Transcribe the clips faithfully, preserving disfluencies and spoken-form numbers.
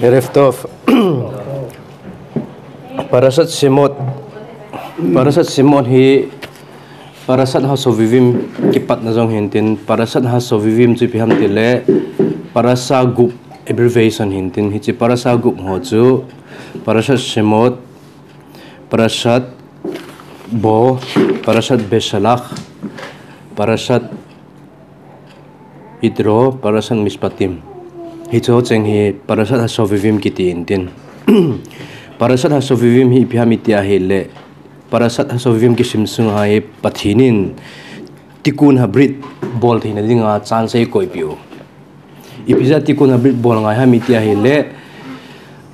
ערב טוב. פרשת שמות, פרשת שמות hi פרשת השובבים kipatna jong hintin, פרשת השובבים chu ipi ham tile פרשה gup abbreviation hintin, hiche פרשה gup ho chu פרשת שמות, פרשת בא, פרשת בשלח, פרשת יתרו, פרשת משפטים. Hiche ho cheng hi פרשת השובבים kiti intin. פרשת השובבים hi ipi ham iti ahile, פרשת השובבים kisim sunga hi Pathen in תיקון הברית bol theina dinga chance eikoipeh u. Ipi jeh a תיקון הברית bol ngai ham iti ahile,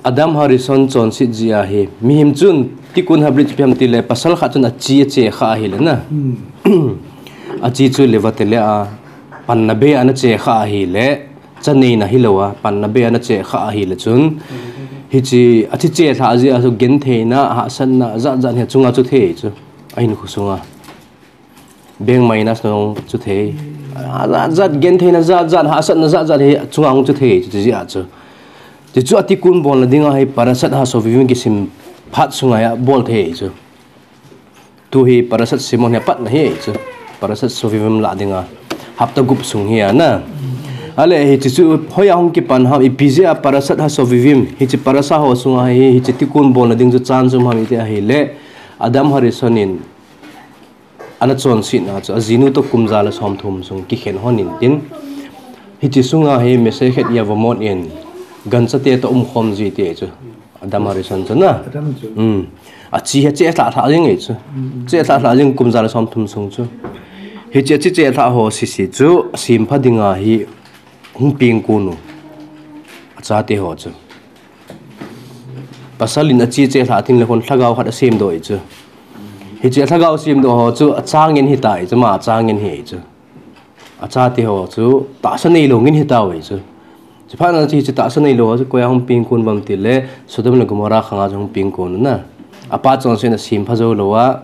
אדם הראשון chonset jeh a hi, mihem chun תיקון הברית chu ipi ham tile, pasal khat chun achi ache kha ahile na. Achi chu לבטלה a, panna bei a ana che kha ahile, cha neina hilouva, panna bei a ana che kha ahile chun, hiche achi chelhah jeh a chu gentheina, hahsatna jat jat hi achunga chu thei chu, ahinkho sunga. Bank minus jong chu thei. Ajat jat gentheina jat jat, hahsatna jat jat hi achunga hung chu thei chu, chuti jeh a chu. Chuchu a תיקון bolna dinga hi פרשת השובבים kisim phat sunga hi abol thei chu. Tu hi פרשת שמות hi apatna hi chu. פרשת השובבים lah dinga. Hapta gup sung hi ana. Ale hiche chu hoiya hung kipan ham, ipi jeh a פרשת השובבים, hiche פרשה ho sunga hi, hiche תיקון bolna ding chu chance um ham iti ahile, אדם הראשון in ana chonsetna chu, ajinu toh kum ja le somthum sung kikhen hon intin. Hiche sunga hi מסכת יבמות in, ganchate toh umkhom ji ti chu. אדם הראשון chu na. Adam chu. Hmm. Achi hi achelhah lhah jeng e chu. Chelhah lhah jeng kum ja le somthum sung chu. Hiche achi chelhah ho sese chu, asempha dinga hi hung pengkon u. Achate ho chu. Pasal in achi chelhah tengle khun lhagao khat asemdoh e chu. Hiche lhagao semdoh ho chu acha ngen hitai chu, ama acha ngen hi chu. Achate ho chu tahsa neilou ngen hitauve chu. Chuphat na chu hiche tahsa neilou ho chu koiya hung pengkon uvem tile, Sodom le Gomorrah khanga chu hung pengkon u na. Apa chonsetna sempha jou louva,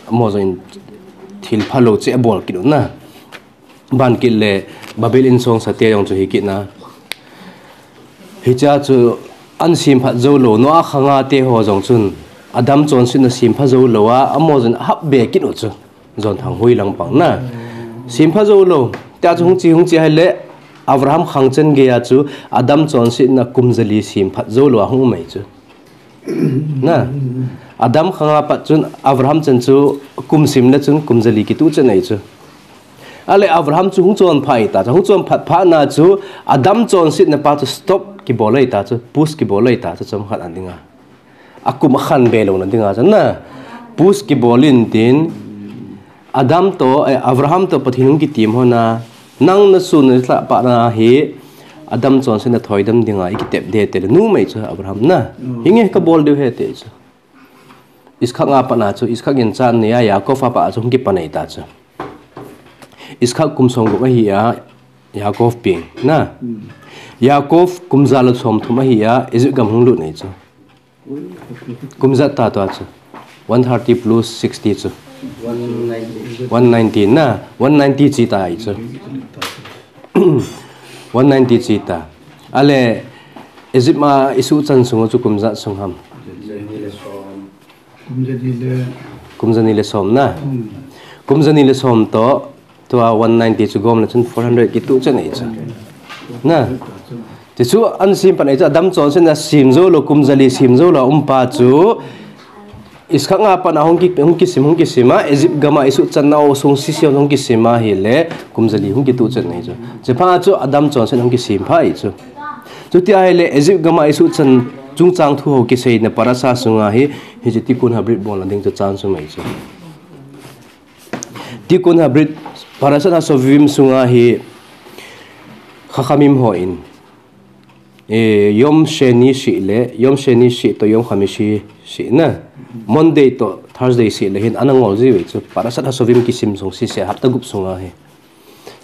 amaho jong in thil phalou cheh abol kit u na. Ban kit le Babel insong sate jong chu hi kit na. Hichea chu ana semphat joulou, Noah khanga te ho jong chun Adam chonsetna sempha joulouva, amaho jong ahap be kit u chu. Jonthang hoi lang pang na. Sempha joulou. Tia chu hung che, hung che ahile, Abraham khang chan geiya chu Adam chonsetna kum jali semphat joulouva hung um ahi chu. Na. Adam khanga pat chun Abraham chan chu kum sem le chun kum jali kituh chan ahi chu. Ale Abraham chu hung chonphat ta, hung chonphat phat na chu Adam chonsetna pa chu stop kibol ahi ta chu, pause kibol ahi ta chu, chomkhat a dinga. Akum akhan be louna dinga chu na. Pause kibol intin, Adam toh, eh, Abraham toh Pathen hung kitem hon a, nang nasun nalhah pah na hi, Adam chonsetna thoidam dinga ikitep ding tile, nom ahi chu Abraham na. Hinge kabol diu ahi ati chu. Iskak a pat na chu, Iskak in cha anei a, Yaakov a pat a chu hung kipan ahi ta chu. Iskak kum somgup ahi a, Yaakov peng na. Yaakov kum ja le somthum ahi a, Egypt gam hung lut ahi chu. Kum ijat ta tua chu? One thirty plus sixty chu? One ninety. One ninety na? One ninety che ta ahi chu. One ninety che ta. Ale, Egypt a isuh chan sung chu kum ijat sung ham? Kum jani le. Kum jani le som na? Hmm. Kum jani le som toh, tua one ninety chu gom le chun four hundred kituh chan ahi chu. Na? Tichu ana sem pan ahi chu, Adam chonsetna sem joulou, kum jali sem joulou a um pa chu, Iskak a pat na hung ki, hung kisim, hung kisim a, Egypt gam a isuh channa o sung sese hung kisim ahile, kum jali hung kituh chan ahi chu. Chuphat chu Adam chonsetna hung kisim pha ahi chu. Chuti ahile, Egypt gam a isuh chan chungchang thu ho kiseina parasha sunga hi, hiche Tikkun Habrit bolna ding chu chance um ahi chu. Tikkun Habrit, Parashat HaShovavim sunga hi Chachamim hon, eh, Yom Sheni seh le, Yom Sheni seh toh Yom Khamishi seh na, Monday toh Thursday seh le hin ana ngol jiu ahi chu, Parashat HaShovavim kisim sung sese hapta gup sunga hi.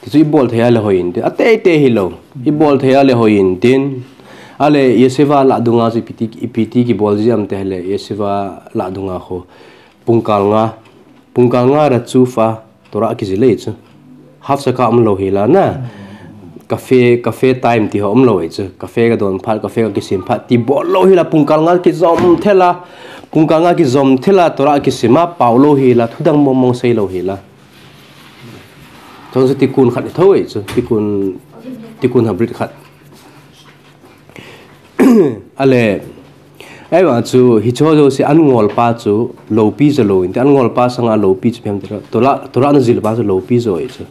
Tichu ibol thei a le hoi intin, ateitei hilou. Ibol thei a le hoi intin. Ale, yeshiva lah dunga chu ipi ti, ipi ti kibol ji ham ti le, yeshiva lah dunga khu. Pungkal nga. Pungkal nga רצופה Torah kijil ahi chu. Hafsaka umlou hi la na. cafe, cafe time ti ho umlou ahi chu. Cafe kadon phat, cafe kakisim phat ti bol lou hila pungkal nga kijom thela, pungkal nga kijom thela Torah kisima pao lou hila thudang mong mong sei lou hila. Chong chu tikkun khat tho ahi chu, tikkun, tikkun habrit khat. Ale, ahivang chu hiche ho jouse an ngol pa chu loupi jo lou inte, an ngol pa sanga loupi chu phem te, Torah, Torah na jil pa chu loupi jo ahi chu.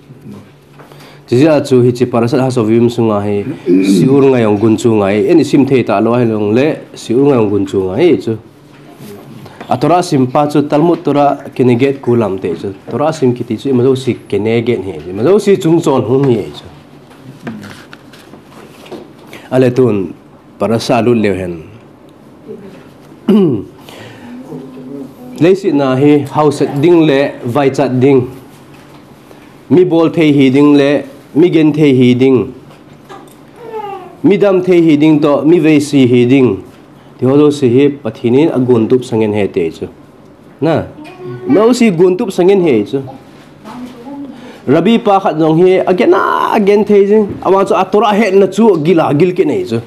Chujeh a chu hiche Parashat Hashovim sunga hi shiur ngai jong gun chu ngai, eini sim thei talou ahilou le shiur ngai jong gun chu ngai chu. A Torah sim pa chu Talmud Torah Keneged Kulam te chu. Torah sim kiti chu ima jouse Keneged hi, ima jouse chung chon hung hi chu. Ale tun Parashat lut leu hen. Leiset na hi hauset ding le vaichat ding, mi bol thei hi ding le mi gen thei hi ding, mi dam thei hi ding toh mi veisi hi ding, ti ho jouse hi Pathen in agun tup sangin ahe ti chu. Na, ima jouse gun tup sangin ahe chu. Rabbi pa khat jong hi agen a, agen thei jing. Ama chu a Torah hetna chu gil a gil kit ahi chu.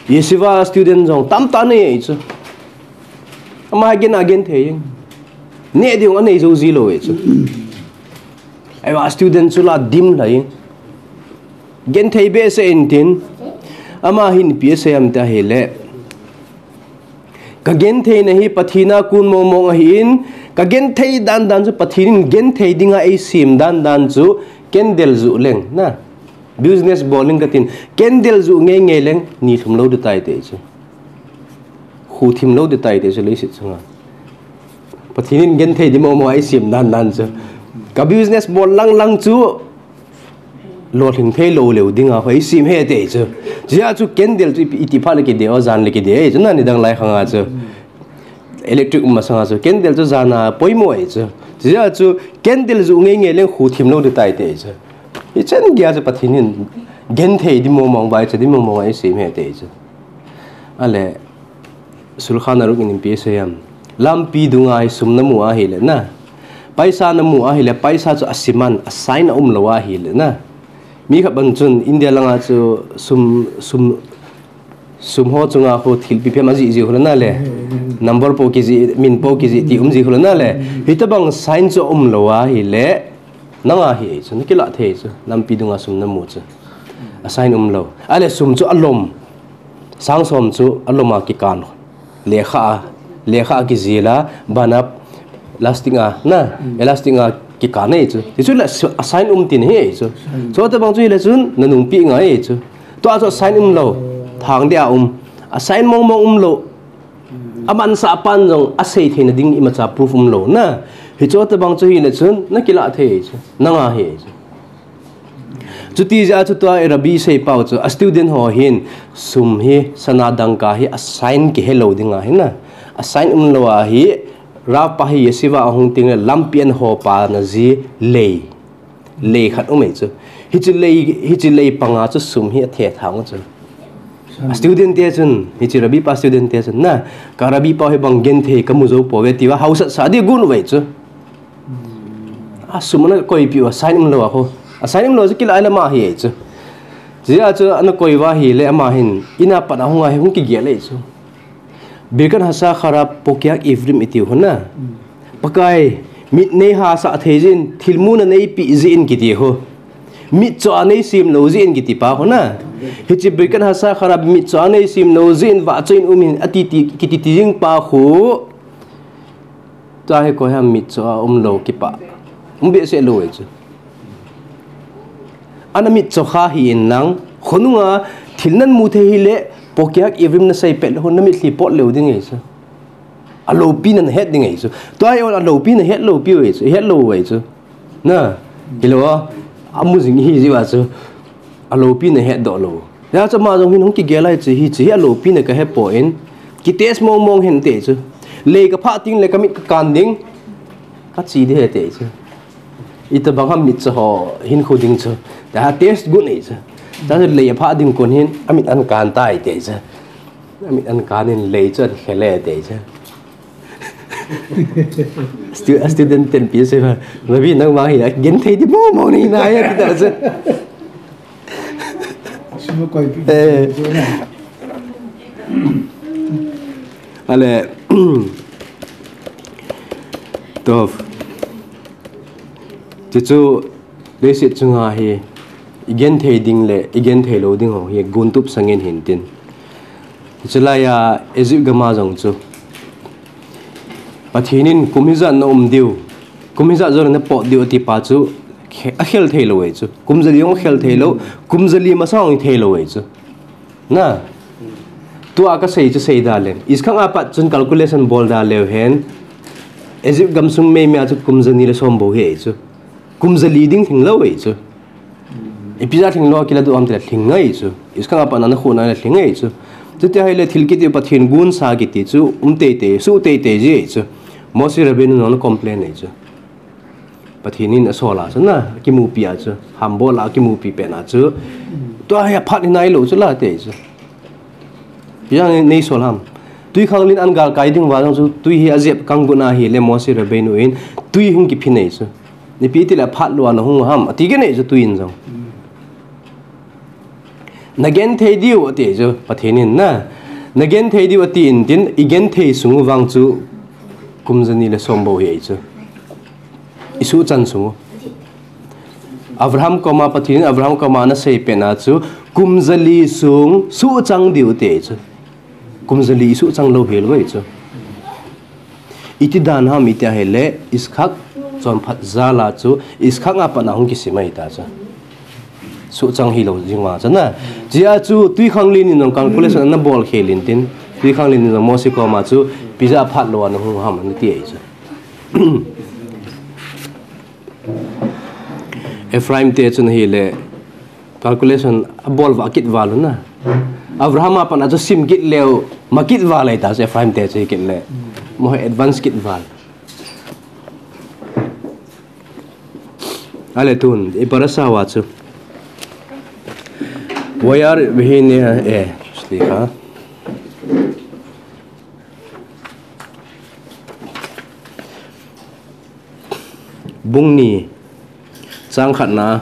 Yeshiva student jong tamtah nei ahi chu. Ama agen a, agen thei jing. Neh ding anei jou ji lou ahi chu. Ahivang student chu la dim lhai. Gen thei behseh in tin. Ama hin ipi asei em ti ahile, ka gen theina hi Pathen a kun mong mong ahin, ka gen thei dan dan chu Pathen in gen thei dinga eisem dan dan chu candle juh leng, na, business bol leng katin, candle juh ngei ngei leng ni lhum lou ding tai ti chu. Khu thim lou ding tai ti chu leiset chunga. Pathen in gen thei ding mong mong eisem dan dan chu. Ka business bol lang lang chu lolhing thei lou leu dinga khu eisem ahi ti chu. Chujeh a chu candle chu iti phat le kide, o jan le kide ahi chu, na, nidang lai khanga chu. Electric um masanga chu candle chu jan a poimo ahi chu. Chujeh a chu candle juh ngei ngei leng khu thim lou ding tai ti chu. Hichan geiya chu Pathen in gen thei ding mong mong, vaichat ding mong mong eisem ahi ti chu. Ale, Shulchan Aruch in ipi asei em. Lampi dunga hi sum namu ahile, na, paisa namu ahile, paisa chu a siman, a sign a umlou ahile, na. Mi khat bang chun India langa chu sum, sum, sum ho chunga khu thilpi phem ajih ji khu le, na le. Number po kijih, min po kijih ti um ji khu le, na le. Hitobang sign chu umlou ahile, nanga hi ahi chu, nakilah thei chu, lampi dunga sum namu chu. A sign umlou. Ale sum chu alom. Sang som chu alom a kikan. Lekha a, lekha a kijil a, ban a, elastic a, na, elastic a kikan ahi chu. Ti chu le a sign um tin ahi chu. Chutobang chu hile chun nanungpeh ngai ahi chu. Tua chu a sign umlou. Thang dia um. A sign mong mong umlou. Amansah pan jong asei theina ding imacha proof umlou, na. Hichutobang chu hile chun nakilah thei ahi chu. Nanga hi ahi chu. Chuti jeh a chu tua Rabbi seipau chu a student ho hin sum hi, sana dangka hi a sign kihe lou dinga hi, na, a sign umlou ahi, Rav pa hi yeshiva ahung teng le lampi ahin hopa na ji lei, lei khat um ahi chu. Hiche lei, hiche lei panga chu sum hi athethang chu. A student te chun, hiche Rabbi pa student te chun, na, ka Rabbi pa hi bang genthei kamu jou pouve tia haosat sa ding agon uve chu. A sum ana koipeh u, a sign umlou a khu. A sign umlou chu kilah le ama hi ahi chu. Chujeh a chu ana koi uva ahile ama hin, in a pat a hung a hi hung kigel ahi chu. Birkat Hashachar a Pokeach Ivrim iti khu, na. Pakai, mit neihasah thei jeh in, thilmu na neipeh jeh in kiti khu. Mitcho a neisem lou jeh in kiti pa khu, na. Hiche Birkat Hashachar a mitcho a neisem lou jeh in vahchoi in um in ati ti, kiti ti jing pa khu. Tua hi koi ham mitcho a umlou kipah. Um behseh lou ahi chu. Ana mitcho kha hih in lang, khonunga thil namu thei hile, Pokeach Ivrim nasei pet le khu namitlhi pot leu ding ahi chu. Aloupina nahet ding ahi chu. Tua hi aloupina het loupi u ahi chu, het lou u ahi chu. Na, hilou a, amu jing ihi jeh uva chu. Aloupina hetdoh lou. Hijeh chun ama jong hin hung kigel ahi chu, hiche hi aloupina kahe poi, kitest mong mong hen ti chu. Lei kaphah teng le kamit kakan ding, kache ding ahi ti chu. Itobang ham mitcho ho hinkho ding chu. Tia test got ahi chu. Tia chu lei aphah ding kon hin amit ahin kan tai ti chu. Amit ahin kan in lei chu ahin khel e ti chu. Stu-, student ten ipi asei em. Rabbi, nangma hi agenthei ding mong mong nahi nai ati ta chu. Eh. Ale. Tov. Tichu, leiset chunga hi, i genthei ding le i genthei lou ding ho hi guntup sangin hintin. Chulaiya Egypt gama jong chu, Pathen in kum hijat na um diu, kum hijat jong na pot diu ati pa chu, khe-, akhel thei lou e chu. Kum jali jong akhel thei lou, kum jali masa jong thei lou e chu. Na. Tua kasei chu sei da leng. Iskang apat chun calculation bol da leu hen. Egypt gamsung meimei a chu kum jani le som bou hi e chu. Kum jali ding thing lou e chu. Ipi ja thing lou kila du am tile thing ngai chu. Iskang apat na na khu na le thing ngai chu. Chuti ahile thil kiti Pathen gunsa kiti chu um teitei, su teitei ji e chu. Moshe Rabbeinu nong na complain e chu. Pathen in asol a chu na, kimupi a chu, hambol a kimupi pen a chu. Tua hi aphat hi nai lou chu la te chu. Yang nei sol ham. Tui khanglen an galkai ding va jong chu, tui hi ajep kang gun ahile Moshe Rabbeinu in, tui hung kiphin e chu. Ipi tile aphat lou a na hung ham, ati kit e chu tui in jong. Na genthei diu ati chu, Pathen in na. Na genthei diu ati intin, i genthei sung u vang chu kum jani le som bou hi e chu. I suhchang sung u. Abraham koma Pathen in Abraham koma na sei pen a chu, kum jali sung suhchang diu ati chu. Kum jali i suhchang lou hi lou e chu. Iti dan ham iti ahile, Iskak chonphat jal a chu, Iskak apat na hung kisim ahi ta chu. Suhchang hi lou jing vang chu na. Chia chu tui khanglen in jong calculation na bol khel intin. Tui khanglen in jong Moshe koma chu, ipi ja aphat lou a na hung ham na ti e chu. Ephraim te chun ahile, calculation abol va kit val u na. Abraham apat na chu sim kit leu, ma kit val e ta chu Ephraim te chu hi kit le. Mo advance kit val. Ale tun, i parasha va chu. Vayar vihine, eh, sliha. Bung ni, chang khat na.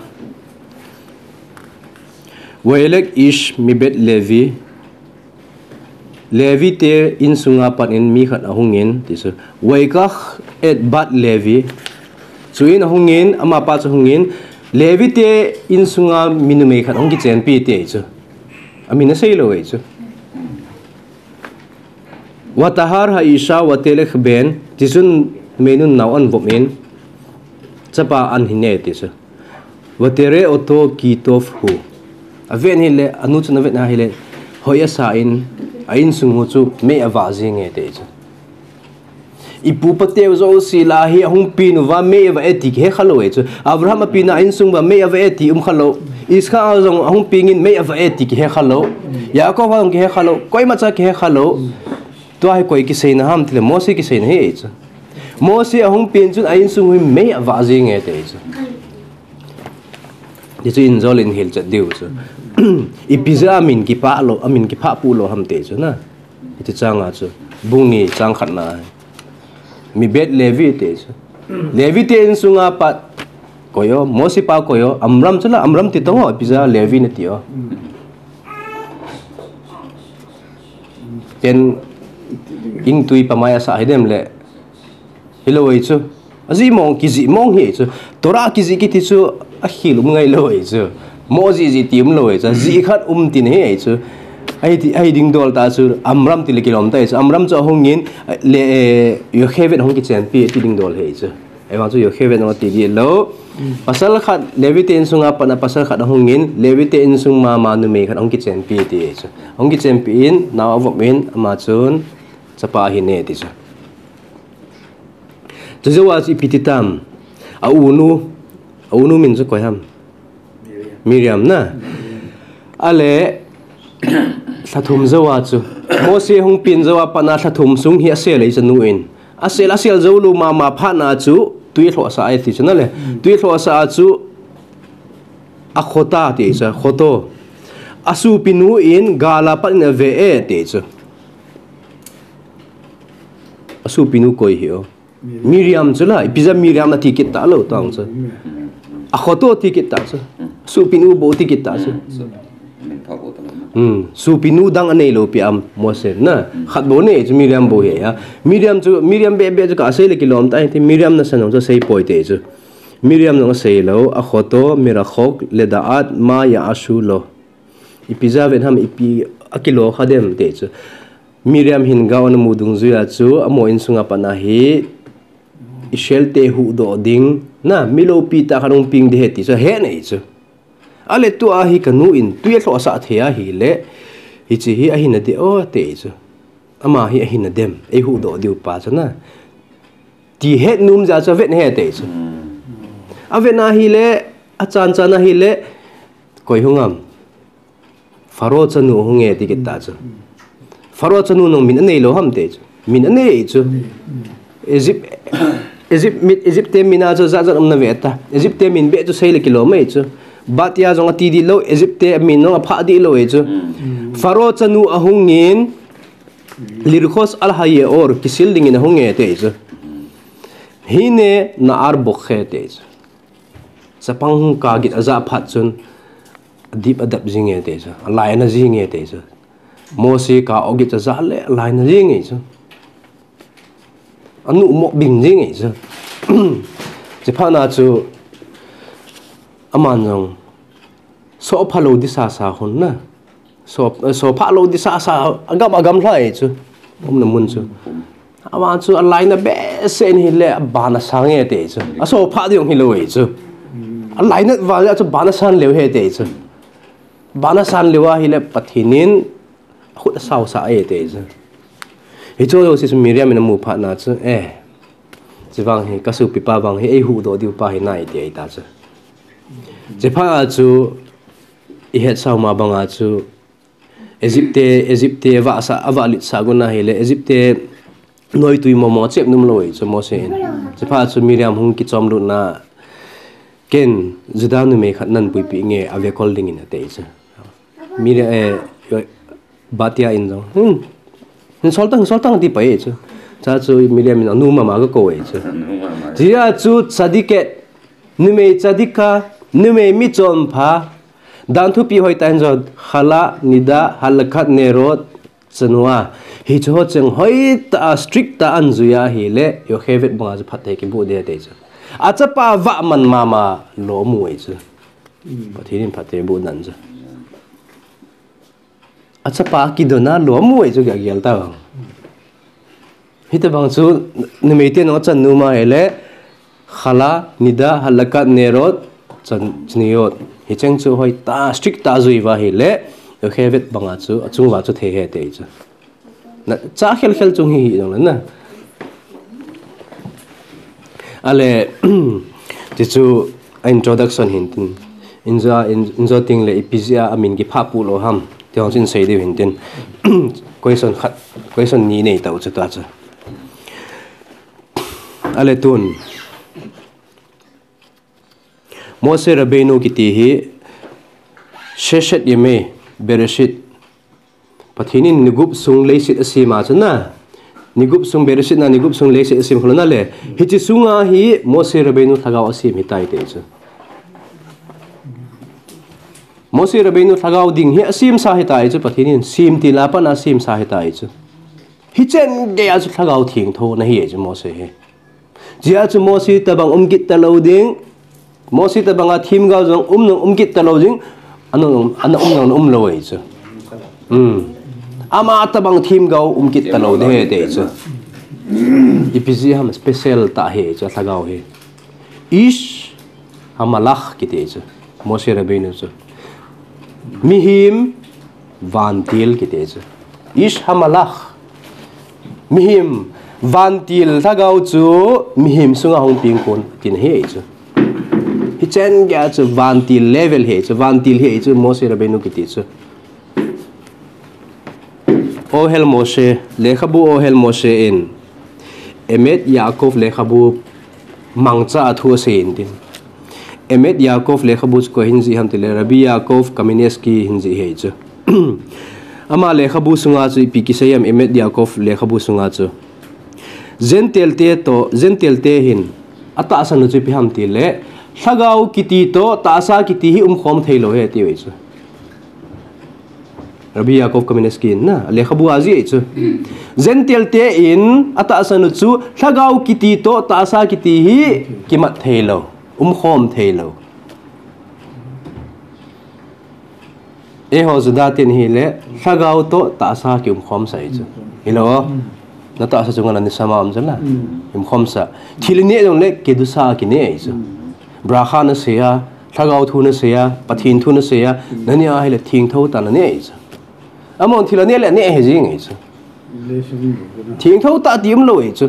Vayelech ish mibeit Levi. Levi te insunga pat in mi khat ahung in, ti chu. Vayikach et bat Levi. Chuin ahung in, amapa chu hung in, Levi te insunga mi numei khat ahung kichenpi ti chu. Amin asei lou e chu. Vatahar ha'isha vatelech ben, tichun numeinun nao anvop in, chapa ahin ne ti chu. Vatera oto ki tov hu. Aven hile, anu chun aven ahile, hoi asa in, a insung u chu mei avah jing e ti chu. I pu pa teu jouse lah a hi ahung peng uva mei avah e ti kihe khalou e chu. Abraham a peng a insung uva mei avah e ti um khalou. Iskak a jong ahung peng in mei avah e ti kihe khalou. Yaakov a jong kihe khalou. Koima cha kihe khalou. Tua hi koi kiseina ham tile Moshe kiseina hi e chu. Moshe ahung peng chun a insung u hi mei avah jing e ti chu. Ti chu injol in hilchet diu chu. Ipi ja amin kipah lou, amin kipah pu lou ham ti chu na. Iti chang a chu. Bung ni chang khat na. Mibeit Levi ti chu. Levi te insunga pat koi o, Moshe pa koi o, Amram chu la, Amram ti tong o, ipi ja Levi na ti o. Ten ingtui pamai asa hi dem le. Hilou e chu. Ajih mong kijih mong hi e chu. Torah kijih kiti chu akhel um ngai lou e chu. Mo jih jih ti um lou e chu. Jih khat um tin hi e chu. Ahi ti, ahi ding dol ta chu Amram ti le kilom ta e chu. Amram chu ahung in le, eh, Yocheved ahung kichenpi ti ding dol hi e chu. Ahivang chu Yocheved ahung ti di lou. Pasal khat Levi te insunga pat na pasal khat ahung in Levi te insung mama numei khat ahung kichenpi ti e chu. Ahung kichenpi in nao avop in ama chun chapa ahin ne ti chu. Chujou a chu ipi ti tam. A unu, a unu min chu koi ham. Miriam na. Ale, lhathum jou a chu. Moshe hung peng jou a pat na lhathum sung hi asel e chu anu in. Asel, asel jou lou mama phat na chu, tui alhoh sah e ti chu na le. Tui alhoh sah a chu, akhota ti chu, khoto. Asopinu in gal a pat in ave e ti chu. Asopinu koi hi o. Miriam chu la, ipi ja Miriam ati kit ta lou tang chu. Akhoto ti kit ta chu. Sopinu bou ti kit ta chu. Min pha ko ta na. Hmm. Supinu dang anei lou pi am Mose na. Hmm. Khat bou nei chu Miriam bou hi a. Miriam chu, Miriam be be chu ka sei le kilom ta ti Miriam na sanong chu sei poi te chu. Miriam nong sei lou, a khoto, mirakhok, le da'at, ma ya ashu lo. Ipi ja ven ham ipi a kilo kha dem te chu. Miriam hin ga ona mu dung juia chu, amo insunga pana hi, Israel te huhdoh ding, na, mi loupi tah khat hung ping ding ahi ti chu, he nei chu. Ale tua hi ka nu in tui a lhoh sah thei ahile, hiche hi ahi na de o te chu. Ama hi ahi na dem, ei huhdoh diu pa chu na. Ti het nom jeh a chu avet na he te chu. Avet na ahile, achan chan ahile, koi hung am. Pharaoh chanu hung e ti kit ta chu. Pharaoh chanu nong min anei lou ham te chu. Min anei chu. Egypt, Egypt mit, Egypt te min a chu jat jat um na ve ta. Egypt te min be chu sei le kilom e chu. Batia jong ati di lou, Egypt te min nong apha di lou e chu. Pharaoh chanu ahung in, lirkhos al haye or, kisil ding in ahung e te chu. Hine na'ar bokhe te chu. Chapang hung ka git aja phat chun, adip adap jing e te chu. Alai na jing e te chu. Mose ka o git aja le, alai na jing e chu. Anu mo bing jing e chu. Chephat na chu, aman jong, so pha lou di sa sa hun na. So, so pha lou di sa sa, agam, agam lha e chu. Um na mun chu. Aman chu, alai na be se ni le, abana sang e te chu. A so pha di ong hi lou e chu. Alai na va chu, bana san leu he te chu. Bana san leu ahile, Pathen in, Khut asao sa e te chu. Hichu jouse chu Miriam in amu phat na chu, eh. Chevang hi, ka sopipa vang hi, ei huhdoh diu pa hi nai ti ahi ta chu. Chephat a chu, i het sao ma banga chu, Egypt te, Egypt te, avah sa, avah lit sa gun ahile, Egypt te, noitui momo chep nom lou e chu Mose in. Chephat chu Miriam hung kichom lut na, ken, Judah numei khat nan puipi nge, ave kol ding in ate chu. Miriam, eh, Batia in jong. Hmm. Hin sol tang, sol tang ti pai chu. Cha chu Miriam in anu mama ka ko e chu. Tia chu tzadiket. Numei tzadika, numei mi chonpha. Dan thupi hoi ta hin jong. Khala, nida, hadlakat, nerot, chanua. Hichu ho cheng hoi ta, strict ta an juia ahile. Yocheved banga chu phatthei kibu de te chu. Achapa vah man mama lo mu e chu. Pathen in phatthei bu dan chu. Achapa kidona lo mu e chu kagel ta. Hitabang chu numei te nong chan nom ahile khala, nida, hadlakat, nerot, chan, chniot. Hicheng chu hoi ta strict ta jui va ahile, Yocheved banga chu, achung va chu thei he te chu. Na, cha khel khel chung hi hi jong le na. Ale, ti chu a introduction hin tin. Injo, in, injo ting le ipi jeh a amin kipha pu lo ham. Ti hong chin sei diu hin tin. Question khat, question ni nei tau chu ta chu. Ale tun. Moshe Rabbeinu kiti hi Sheshet Yemei Bereshit. Pathen in nigup sung leiset asem a chu na. Nigup sung Bereshit na nigup sung leiset asem kholna le. Hiche sunga hi Moshe Rabbeinu lhagao asem hitai te chu. Moshe Rabbeinu lhagao ding hi asem sa hitai chu Pathen in sem til a pat a asem sa hitai chu. Hicheng gei a chu lhagao thengtho ana hi chu Moshe hi. Jia chu Moshe tabang um kit talou ding. Moshe tabang a themgao jong um nung um kit talou ding. Ana um, ana um nung um lou e chu. Hmm. Ama tabang themgao um kit talou ding he te chu. Ipi jeh ham special ta he chu lhagao he. Ish hamalach kiti chu. Moshe Rabbeinu chu. Mihem vantil kiti chu. Ish hamalach. Mihem vantil lhagao chu mihem sunga hung peng kon tina hi chu. Hicheng gei a chu vantil level hi chu, vantil hi chu Moshe Rabbeinu kiti chu. Ohel Moshe, lekhabu Ohel Moshe in, Emet Yaakov lekhabu mangcha a thu asei in tin. Emet Yaakov lekhabu chu koi hin jih ham tile, Rabbi Yaakov Kamenetsky hin jih hi chu. Ama lekhabu sunga chu ipi kisei ham Emet Yaakov lekhabu sunga chu. Gentile te toh, Gentile te hin, atahsan u chu ipi ham tile, lhagao kiti toh, tahsa kiti hi umkhom thei lou he ti ve chu. Rabbi Yaakov Kamenetsky in na, lekhabu a jih chu. Gentile te in atahsan u chu, lhagao kiti toh tahsa kiti hi kimat thei lou, umkhom thei lou. Eiho Juda ten hile, lhagao toh tahsa kiumkhom sah ahi chu. Hilou? Na tahsa chunga la nisa ma um chu la. Umkhom sah. Thil ineh jongle, kedusha kineh ahi chu. Bracha nasei a, lhagao thu nasei a, Pathen thu nasei a, naneh a hile thengtho tah naneh ahi chu. Amahon thil aneh le aneh ahi jing ahi chu. Thengtho tah ti umlou ahi chu.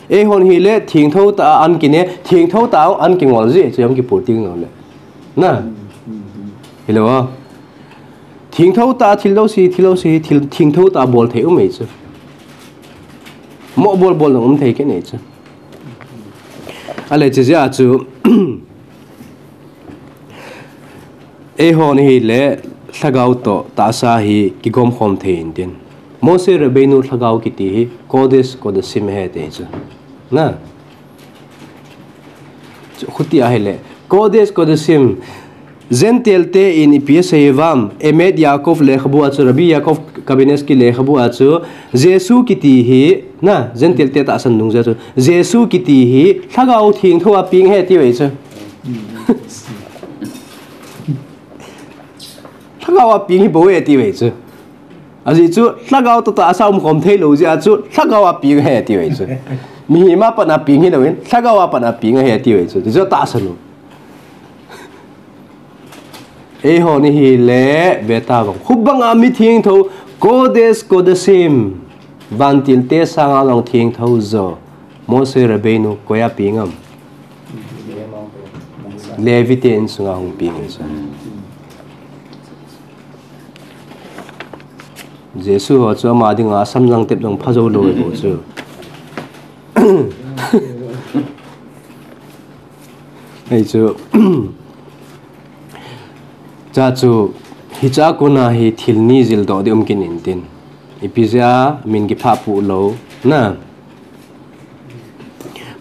Eihon hile thengtho tah a an kineh, thengtho tah a an kingol jeh chu Yom Kippur teng jongle. Na. Hilou? Thengtho tah thil lou si, thil lou si, thil thengtho tah bol thei um ahi chu. Mo bol bol jong um thei kit ahi chu. Ale chujeh a chu Eihon hile lhagao toh tahsa hi kigomkhom thei intin. Moshe Rabbeinu lhagao kiti hi Kodesh Kodashim ahi ti chu. Na. Chu khuti ahile. Kodesh Kodashim. Gentile te in ipi asei uvam, Emet Yaakov lekhabu a chu, Rabbi Yaakov Kamenetsky lekhabu a chu, Jesu kiti hi, na, Gentile te tahsan nung jeh chu, Jesu kiti hi, lhagao thengtho a peng ahi tiu ahi chu. Lhagao a peng hi bou ahi tiu ahi chu. Ajeh chu, lhagao toh tahsa umkhom thei lou jeh a chu, lhagao a peng ahi tiu ahi chu. Mihem a pat a peng hilou in, lhagao a pat a peng ahi tiu ahi chu. Ti chu tahsan u. Eihon hile, ve tavang. Khubang a mi thengtho, Kodesh Kodashim. Vantil te sanga jong thengtho jo. Moshe Rabbeinu koi a peng am? Levi te insunga hung peng ahi chu. Jesu ho chu ama dinga samjang tep jong pha jou lou ahi bou chu. Ahi chu. Cha chu, hicha kona hi thil ni jil doh ding um kit intin. Ipi jeh a min kipha pu lou. Na.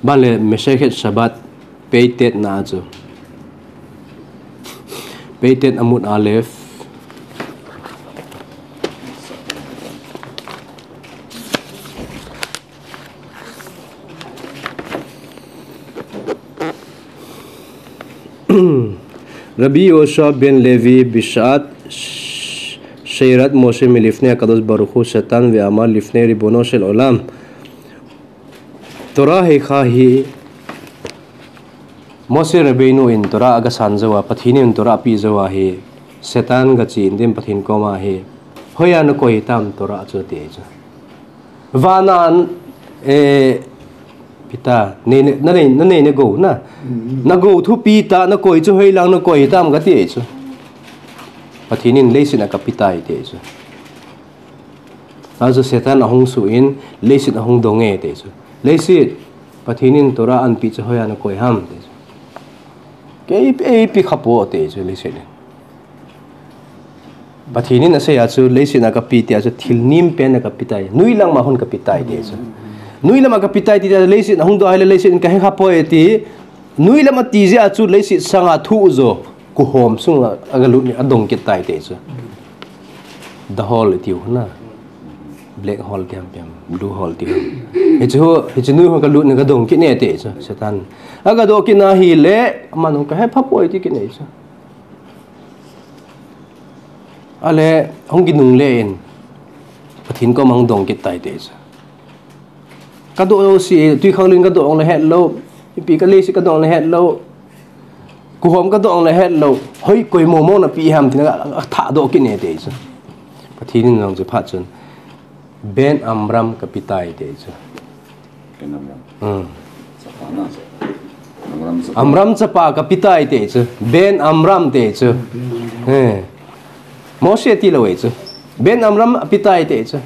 Ban le Masechet Shabbat peitet na chu. Peitet Amud Aleph. Rabbi Yoshua ben Levi bishat sh- sheirat Moshe milifnei Hakadosh Baruch Hu Satan ve'amar lifnei Ribono shel olam. Torah hei kha hi Moshe Rabbeinu in Torah aga san jou a, Pathen in Torah api jou a hi Satan ga chi intin Pathen koma hi, hoiya nakoi tam Torah chu ati chu. Vana, eh, pita, nei, nei, na nei, na nei na gou na. Mm. Na gou thupi tah, nakoi chu hoilang nakoi tam kati chu. Pathen in leiset a kapi tai ti chu. Achu Satan ahung suh in, leiset ahung dong e ti chu. Leiset, Pathen in Torah ahin pe chu hoiya nakoi ham ti chu. Kei, kei pi kha po ti chu leiset in. Pathen in asei a chu, leiset a kapi tia chu, thil nem pen a kapi tai. Nuilam a hung kapi tai ti chu. Nuilam a kapi tai ti chu, leiset a hung doh a ahile leiset in kahe kha poi ti. Nuilam ati jeh a chu, leiset sanga thuh jo. Kuhom sunga aga lut ni adong kit tai ti chu. The hole tiu na. Black hole ti ham pi ham, blue hole ti ham. Hichu, hichu nui ho kalut ni kadong kit ne ti chu, Satan. Aga doh kit na ahile, aman hung kahe pha poi ti kit ne chu. Ale, hung kinungle in, Pathen koma hung dong kit tai ti chu. Kadoh lou si, twikhanglen kadoh le hetlou, ipi ka leiset kadoh le hetlou, kuhom kadoh le hetlou, hoi koi momo napi ham tin a, a, athah doh kit ne ti chu. Pathen in jong chu phat chun, Ben Amram kapi tai ti chu. Ben Amram. Hmm. Chapa na. Amram chapa. Amram chapa kapi tai ti chu. Ben Amram ti chu. Eh. Moshe tilou e chu. Ben Amram api tai ti chu.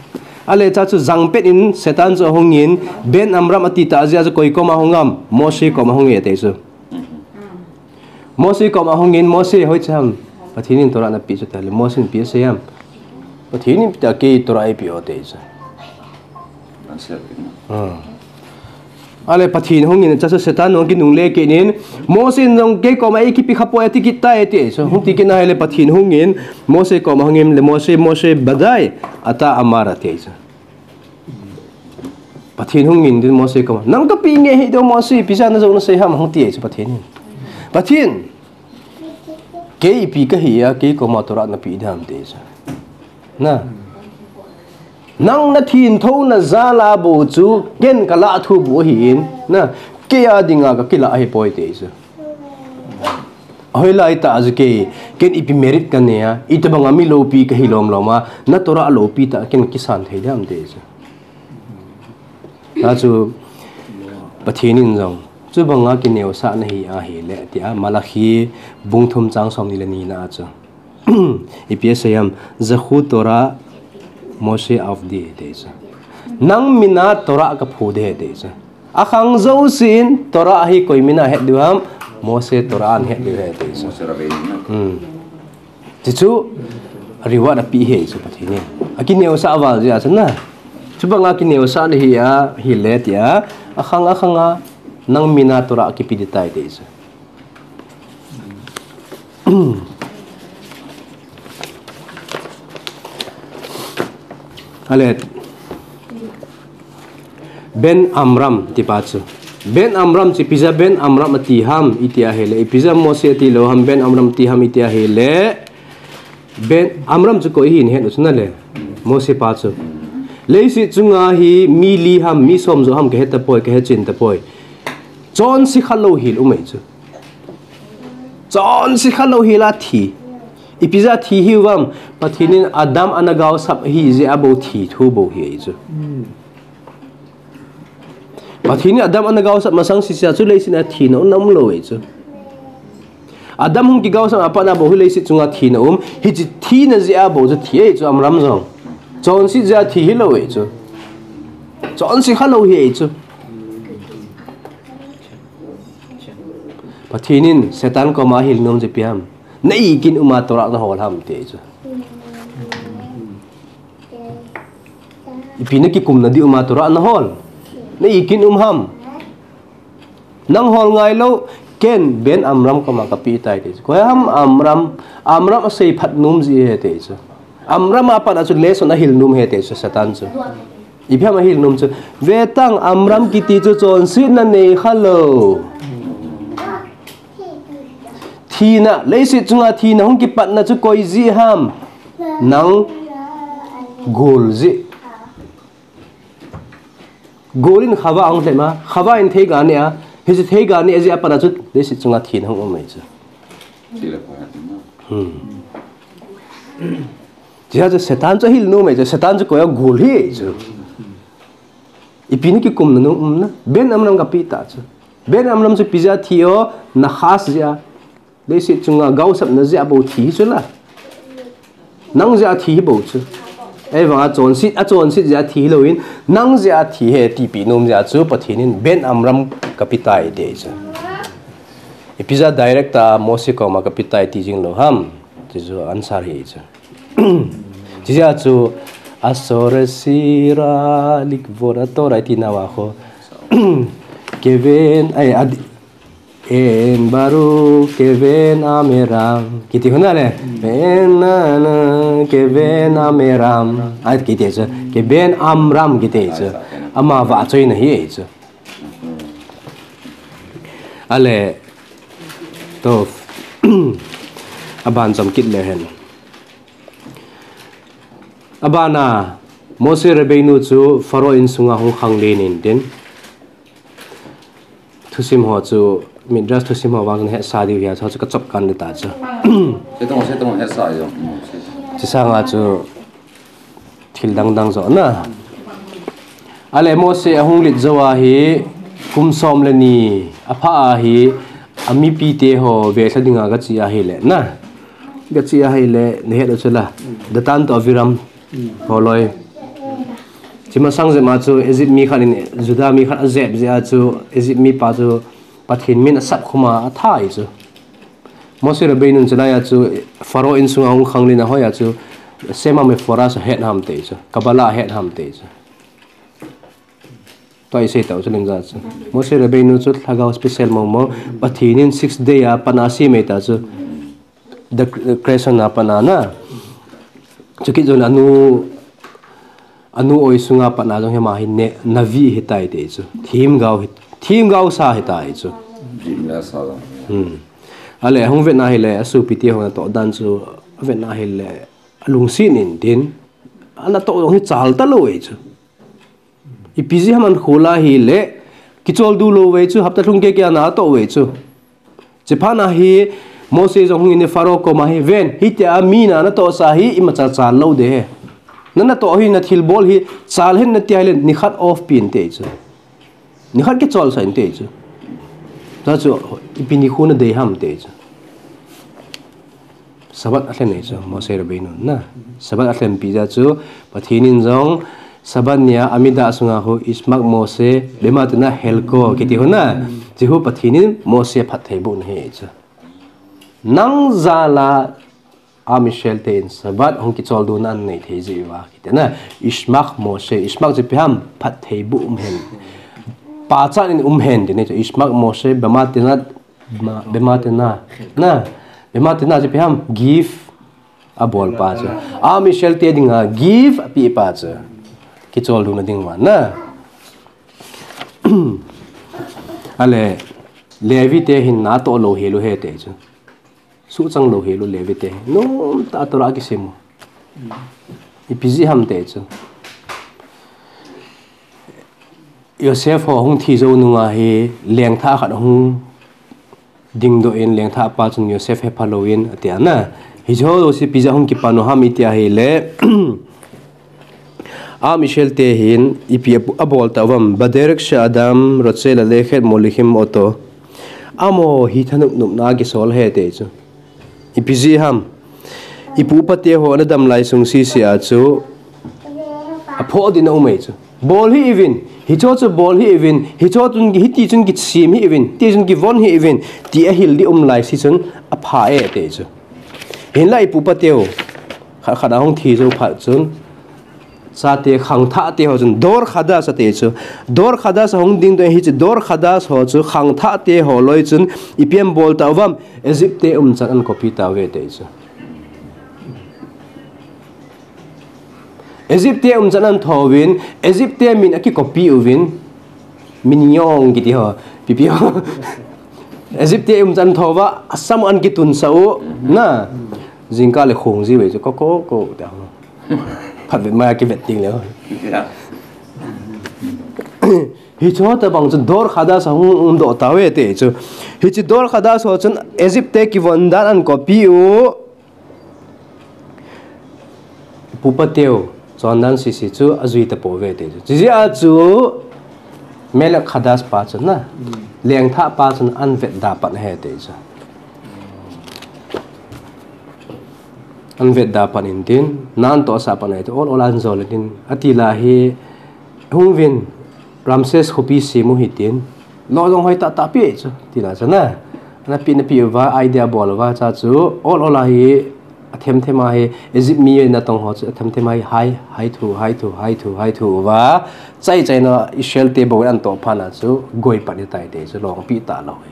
Ale cha chu jangpet in Satan chu ahung in Ben Amram ati tah jeh a chu koi koma hung am? Moshe koma hung e ti chu. Moshe koma hung in, Moshe hoiche ham? Pathen in Torah napi chu tale, Moshe in ipi asei ham? Pathen in ipi ta kei Torah eipe o ti chu. Ah. Ale Pathen hungin, chacha Satan hung kinungle kit in, Mose in jong kei koma eikipe khapoi ati kit tai ati. So, hung ti kit na ahile Pathen hungin, Mose koma hungin, le Mose, Mose, vadai, אתה אמר ati. So, Pathen hungin din Mose koma, nang kape nge hih diu Mose, ipi jeh a najou nasei ham hung ti chu Pathen in. Pathen, kei ipi kahi a, kei koma Torah nape ding ham ti chu. Na. Nang nathengtho na jal a bou chu, ken kalah thu bou ahin, na, kei a dinga kakilah ahipoi ti chu. Hoilai tah a chu kei, ken ipi merit kanei a, itobang a mi loupi kahi lom lom a, na Torah loupi tah ken kisan thei ding ham ti chu. Achu, Pathen in jong, chubang a kineosah nahi ahile, tia, Malachi bung thum chang som ni le ni na a chu. Ipi asei ham, זכור תורת משה עבדי ti chu. Nang min a Torah kaphu ding ahi ti chu. Akhang jousen Torah hi koi min a het diu ham, Mose Torah in het diu ahi ti chu. Mose Rabbeinu na. Hmm. Ti chu reward ape ahi chu Pathen in. Akineosah val jeh a chu na. Chubang a kineosah nahi ahile tia. Akhang akhang a nang min a Torah kipe ding tai ti chu. Ale, Ben Amram ti pa chu. Ben Amram chu ipi jeh a Ben Amram ati ham iti ahile, ipi jeh a Mose ati lou ham Ben Amram ati ham iti ahile, Ben Amram chu koi ahin het u chu na le, Mose pa chu. Leiset chunga hi mi li ham, mi som joh ham kahe tapoi, kahe chen tapoi. Chonse kha lou hel um ahi chu. Chonse kha lou hel a thi. Ipi jeh a thi hiu vem, Pathen in Adam ana gaosap ahi jeh a bou thi thu bou ahi chu. Pathen in Adam ana gaosap masang sese a chu leiset a thina um lou ahi chu. Adam hung kigaosap a pat na bou hi leiset chunga thina um, hiche thina jeh a bou chu thi ahi chu Amram jong. Chonset jeh a thi hilou ahi chu. Chonse kha lou ahi chu. Pathen in Satan koma ahil nom chu ipi ham. Na ikin um a Torah nahol ham ti chu. Ipi na kikum na di um a Torah nahol. Na ikin um ham. Nang hol ngai lou, ken Ben Amram koma kape tai ti chu. Koi ham Amram, Amram asei phat nom ji ahi ti chu. Amram a pat a chu lesson ahil nom ahi ti chu Satan chu. Ipi ham ahil nom chu. Ve tang Amram kiti chu chonsetna nei kha lou. Thina, leiset chunga thina hung kipatna chu koi jeh ham. Nang gul jeh. Gul in Chava ahung lhem a, Chava in theiga aneh a, hiche theiga aneh jeh a pat a chu leiset chunga thina hung um ahi chu. Hmm. Jeh a chu Satan chu ahil nom ahi chu, Satan chu koi a gul ahi chu. Ipi na kikum na nom um na, Ben Amram kape ta chu. Ben Amram chu ipi jeh a thi o, Nachash jeh a. Leiset chunga gaosapna jeh a bou thi chu la. Nang jeh a thi hi bou chu. Ahivang a chonset, achonset jeh a thi hilou in, nang jeh a thi ahi tipeh nom jeh a chu Pathen in Ben Amram kape tai ti chu. Ipi jeh a direct a Mose koma kape tai ti jing lou ham. Ti chu answer ahi chu. Ti jeh a chu אסור סירה לגבור התורה iti nauva kho. כבן, ai, ad, אין ברור כבן עמרם. Kiti hon ale. אין נראה כבן עמרם. Ai, kiti chu. כבן עמרם kiti chu. Ama vahchoina ahi chu. Ale. To. Aban chom kit le hen. Aban a, Moshe Rabbeinu chu Pharaoh insunga hung khanglen in tin. Thusim ho chu, Midrash thusim ho vang chu nahetsa diu ahi, chu chu kachop kan ding ta chu. Setong, setong hetsa jong. Chusanga chu thil dang dang jo na. Ale Moshe ahung lit jou a hi, kum som le ni, apha a hi, amipite ho velha dinga gache ahile na. Gache ahile, nahet u chu la. Datan to Aviram. Holoi. Chi masang jep ma chu Egypt mi khat in Judah mi khat ajep jeh a chu Egypt mipa chu Pathen min asap khum a atha ahi chu. Moshe Rabbeinu in chulai a chu Pharaoh insunga hung khanglen a hoi a chu Shema Meforash ahet ham ti chu. Kabbalah ahet ham ti chu. Tua isei tau chu lim ja chu. Moshe Rabbeinu chu lhagao special mong mong. Pathen in six day a pat a asem e ta chu. The creation a pat a na. Chukit jong anu, anu oi sunga pat a jong hima hi ne, navi hitai te chu. Themgao hi, themgao sa hitai chu. Jimna sa la. Hmm. Ale hung vetna hile, asopi te hung natoh dan chu, vetna hile, alungset in tin. Anatoh jong hi chal talou e chu. Ipi jeh ham ankholai hile, kichol du lou ve chu, hapta lhung kei kei a natoh ve chu. Chuphat na hi, Moshe jong hung in Pharaoh koma hi, ven, hitia mi na natoh sa hi, imacha chal lou ding ahi. Na natoh hi, nathilbol hi, chal hen nati hile, nikhat off pen te chu. Nikhat kichol sah in te chu. Tua chu, ipi nikho nadei ham te chu. Sabbath alhen e chu, Moshe Rabbeinu na. Sabbath alhenpi jeh chu, Pathen in jong, Sabbath nia, Amidah sunga hu, Ishmak Moshe, Bematena Helko, kiti hu na. Chu hu Pathen in Moshe phatthei boh na ahi chu. Nang jal a, Am Israel te in Sabbath, hung kichol dona anei thei jeh uva, kiti na. Ishmak Moshe, Ishmak chu ipi ham, phatthei boh um hen. Pachat in um hen, ti ne chu, Ishmak Moshe, Bematena, Bema-, Bematena, na, Bematena chu ipi ham, gift abol pa chu. Am Israel te dinga gift ape pa chu. Kichol dona ding uva na. Ale, Levi te hin natoh lou hel u ahi te chu. Suhchang lou hel u Levi te. Nomtah a Torah kisem u. Ipi jeh ham te chu. Yosef ho hung thi jou nunga hi lengthah khat hung dingdoh in, lengthah pa chun Yosef hepha lou in, ati a na. Hiche ho jouse ipi jeh a hung kipan u ham iti a hile, Am Israel te hin ipi apu-, abol tah uvem, Bederek she'adam rotze lelekhet molikin oto. Amaho hi thanop nopna a kisol ahi te chu. Ipi jeh ham. Ipu ipa te ho ana dam lai sung sese a chu aphoh ding aum e chu. Bol hih uvin, hicho chu bol hih uvin, hicho chun ki, hiti chun kisem hih uvin, ti chun kivon hih uvin, ti ahil ding um lai se chun apha e te chu. Hinla ipu ipa teu, khat khat a hung thi jou phat chun, chate khangthah te ho chun, dor chadash ati chu. Dor chadash ahung dingdoh in hiche dor chadash ho chu, khangthah te ho loi chun, ipi abol tauvam, Egypt te umchan ana copy tauve ati chu. Egypt te umchan ana thouvin, Egypt te min aki copy uvin, Minyong kiti ho, pipi ho. Egypt te umchan thouva, asam ana kitunsah u, na. Jingkah le khong jiuve chu, ko, ko, ko, tia ho. Phat vet mai a kivet ding le ho. Hiche ho tobang chu dor chadash ahung umdoh tauve ati chu. Hiche dor chadash ho chun Egypt te kivon dan ana copy u. Pu ipa teu, chondan sese chu ajui tapouve ati chu. Chujeh a chu, Melech chadash pa chu na, lengthah pa chun ana vetda pan ahi ati chu. Ana vetda pan in tin, na ana tohsah pan ahi ti, ol ol a ana jol in tin, ati lai hi, hung uvin, Ramses khopi sem u hitin, lo jong hoi tah tah pi chu, tina chu na. Ana pi, ana pi uva, idea bol uva, cha chu, ol ol a hi, athem them a hi, Egypt mi natong ho chu, athem them a hi, hai, hai thu, hai thu, hai thu, hai thu uva, chai chai na Israel te bou ana toh phat na chu, goi pat hitai ati chu, longpi talou hi.